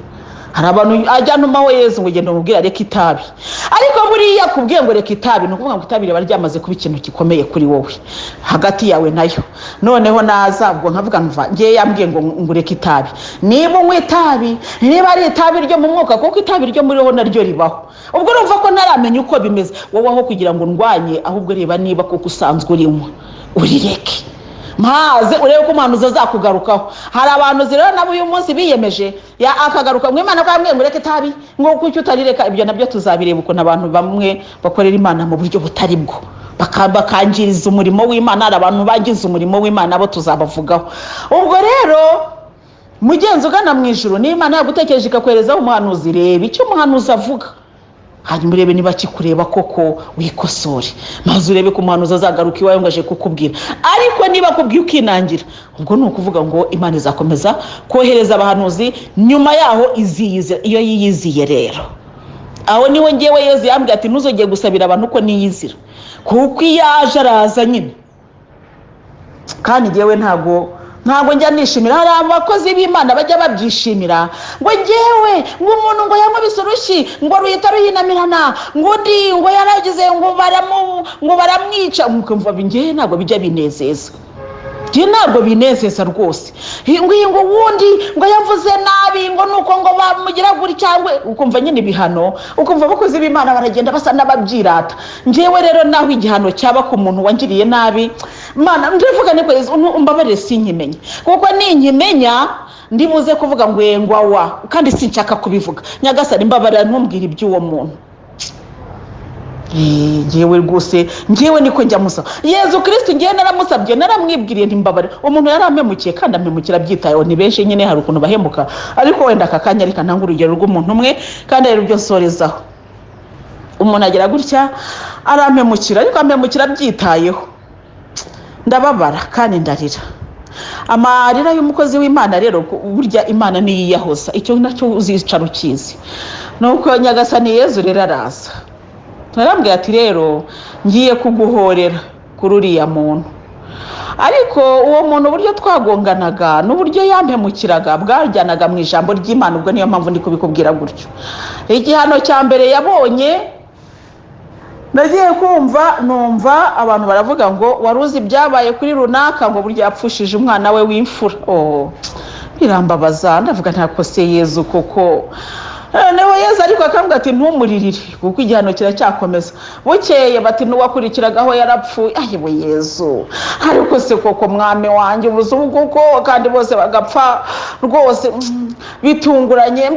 Hari abantu ajya ntumaho Yezu ngo genda umubwire areke itabi, ariko buriya kubwiye ngo reka itabi, ni ukuvuga ngo itabi riba ryamaze kuba ikintu gikomeye kuri wowe, hagati yawe nayo. Noneho naza ubwo nkavuga mva ngewe yambwiye ngo ureke itabi. Niba unywa itabi, niba ari itabi ryo mu mwuka, kuko itabi ryo muri ho naryo ribaho, ubwo urumva ko ntaramenya uko bimeze. Wowe aho kugira ngo ndwanye, ahubwo reba niba kuko usanzwe urinywa, urireke, maze urebe ko umuhanuzi azakugarukaho. Hari abantu rero nabo uyu munsi biyemeje ya akagaruka ngo Imana ko yambwiye ngo ureke itabi, ngo kuki utarireka? Ibyo nabyo tuzabireba, ukuntu abantu bamwe bakorera Imana mu buryo butari bwo, bakangiriza umurimo w'Imana. Hari abantu bangiza umurimo w'Imana, bo tuzabavugaho. Ubwo rero mugenzi ugana mu ijuru, niba Imana yagutekereje ikakwerezaho umuhanuzi, reba icyo umuhanuzi avuga, hanyuma urebe niba kikureba koko, wikosore, maze urebe ko umuhanuzi azagaruka iwawe ngo aje kukubwira. Ariko niba akubwiye ukinangira, ubwo ni ukuvuga ngo Imana izakomeza kohereza abahanuzi, nyuma yaho iziyizira. Iyo yiyiziye rero, aho niwe ngewe Yezu yambwiye ati ntuzongeye gusabira abantu ko niyizira, kuko iyo aje araza nyine. Kandi ngewe ntabwo Ntabwo njya nishimira. Hari abakozi b'Imana bajya babyishimira, ngo ngewe ngo umuntu ngo yankubise urushyi ngo ruhita ruhinamirana, ngo undi ngo yaragize ngo baramwica. Ukumva ngewe ntabwo bijya binezeza, njye ntabwo binezeza rwose. Ngo iyi, ngo uwundi ngo yavuze nabi, ngo nuko ngo bamugira gutya, cyangwa ukumva nyine ibihano, ukumva abakozi b'Imana baragenda basa n'ababyirata. Njyewe rero naho igihano cyaba ku muntu wangiriye nabi, Mana, ndavuga ni kwezi umbabarire sinkimenye, kuko ninkimenya ndibuze kuvuga ngo ngwa wa, kandi sinshaka kubivuga. Nyagasani, mbabarira, ntumbwire iby'uwo muntu. Ngewe rwose, ngewe niko njya musaba Yezu Kirisitu. Ngewe naramusabye, naramwibwiriye ntimbabare umuntu yarampemukiye, kandi ampemukira abyitayeho. Ni benshi nyine, hari ukuntu bahemuka, ariko wenda aka kanya reka ntange urugero rw'umuntu umwe, kandi ari rubyo nsorezaho. Umuntu agira gutya arampemukira, ariko ampemukira abyitayeho. Ndababara kandi ndarira amarira y'umukozi w'Imana. Rero burya Imana niyiyahoza, icyo nacyo uzicara ukizi. Nuko Nyagasani Yezu rero araza, arambwira ati: "Rero ngiye kuguhorera kuri uriya muntu." Ariko uwo muntu, uburyo twagonganaga n'uburyo yampemukiraga bwajyanaga mu ijambo ry'Imana. Ubwo niyo mpamvu ndi kubikubwira gutyo. Igihano cya mbere yabonye, nagiye kumva numva abantu baravuga ngo: "Wari uzi ibyabaye kuri runaka?" Ngo burya yapfushije umwana we w'imfura. Oh, birambabaza, ndavuga ntako se Yezu koko. Noneho Yezu ariko akambwira ati: "Ntumuririre, kuko igihano kiracyakomeza." Bukeye bati: "N'uwakurikiragaho yarapfuye." Ayiwe Yezu, ariko se koko mwami wanjye, ubuze koko, kandi bose bagapfa rwose bitunguranye.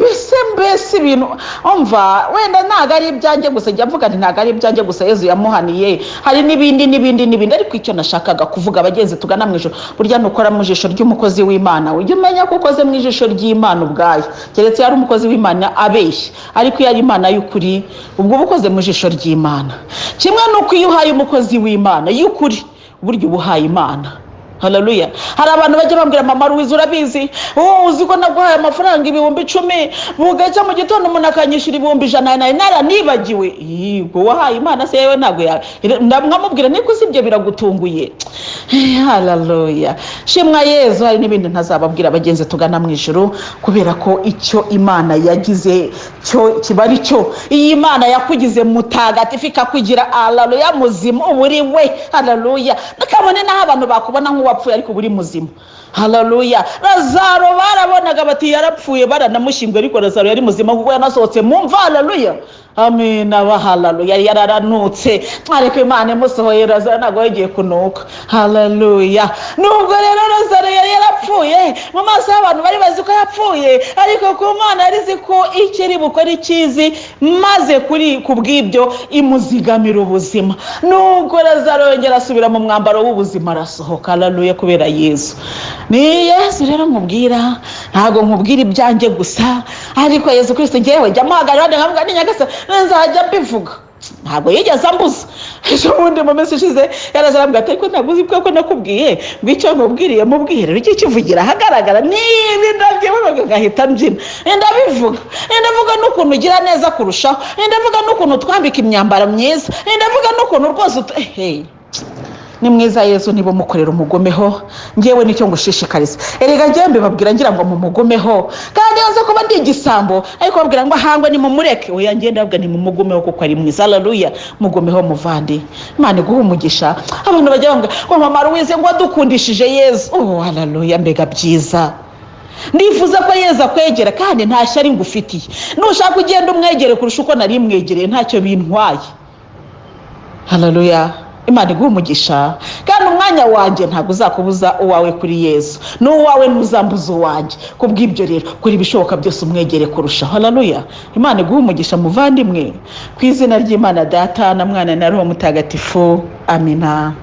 Mbese ibintu umva wenda ntabwo ari ibyanjye gusa. Njya mvuga nti ntabwo ari ibyanjye gusa Yezu yamuhaniye, hari n'ibindi n'ibindi n'ibindi. Ariko icyo nashakaga kuvuga, abagenzi tugana mu ijoro, burya nukora mu jisho ry'umukozi w'Imana, ujye umenya ko ukoze mu ijisho ry'Imana ubwayo, keretse iyo ari umukozi w'Imana abeshya. Ariko iyo ari Imana y'ukuri, ubwo uba ukoze mu jisho ry'Imana. Kimwe n'uko iyo uhaye umukozi w'Imana y'ukuri, burya uba uhaye Imana. Haleluya! Hari abantu bajya bambwira: "Mama Louise, urabizi, wowe uzi ko naguhaye amafaranga 10,000, bugacya mu gitondo umuntu akanyishyura 100,000, nari naranibagiwe." Yego, wahaye Imana se yewe ntabwo nkamubwira niko si ibyo biragutunguye? Haleluya, shimwa Yezu! Hari n'ibindi ntazababwira, abagenzi tugana mu ijuru, kubera ko icyo Imana yagize cyo kiba ari cyo. Iyi Imana yakugize mutagatifu, ikakugira, haleluya, muzima, uba uri we. Haleluya! Kabone n'aho abantu bakubona nk'uwapfuye, ariko uba uri muzima. Haleluya! Lazaro barabonaga bati: "Yarapfuye," baranamushyinguye, ariko Lazaro yari muzima kuko yanasohotse mu mva. Haleluya, amina ba, haleluya! Yari yararanutse, ariko Imana imusohoye, Lazaro ntabwo yagiye kunuka. Haleluya! Nubwo rero Lazaro yari yarapfuye, mu maso y'abantu bari bazi ko yapfuye, ariko ku Mana yari izi ko icyo iri bukore ikizi, maze kuri ku bw'ibyo imuzigamira ubuzima. Nubwo Lazaro yongera asubira mu mwambaro w'ubuzima, arasohoka. Haleluya! Kubera Yezu. Ni Yesu rero nkubwira, ntabwo nkubwira ibyanjye gusa, ariko Yesu Kirisito ngewe jya muhagarara nkavuga ni Nyagasani, nzajya mbivuga. Ntabwo yigeze ambuza. Ejo bundi mu minsi ishize yaraza arambwira ati: "Ariko ntabwo uzi ko nakubwiye ngo icyo nkubwiriye mubwire, ujye ukivugira ahagaragara?" Niba ndabyibuka ngahita mbyina, ndabivuga, ndavuga n'ukuntu ugira neza kurushaho, ndavuga n'ukuntu twambika imyambaro myiza, ndavuga n'ukuntu rwose ehe ni mwiza Yezu. Niba umukorera umugumeho. Ngewe nicyo ngushishikariza. Erega ngewe mbibabwira ngira ngo mumugumeho, kandi yaza kuba ndi igisambo ariko babwira ngo ahangwe nimumureke. Oya, ngewe ndababwira nimumugumeho kuko ari mwiza. Haleluya! Mugumeho muvandi, Imana iguhe umugisha. Abantu bajya bambwira ngo: "Mama Louise, ngo wadukundishije Yezu." Oh, haleluya, mbega byiza! Ndifuza ko Yezu akwegera, kandi nta shyari ngufitiye. Nushaka ugenda umwegere kurusha uko nari mwegereye, ntacyo bintwaye. Haleluya! Imana iguha umugisha, kandi umwanya wanjye ntabwo uzakubuza uwawe kuri Yezu, n'uwawe ntuzambuza uwanjye. Kubw'ibyo rero, kora ibishoboka byose umwegere kurushaho. Haleluya! Imana iguha umugisha muvandimwe, ku izina ry'Imana Data na Mwana na Roho Mutagatifu, amina.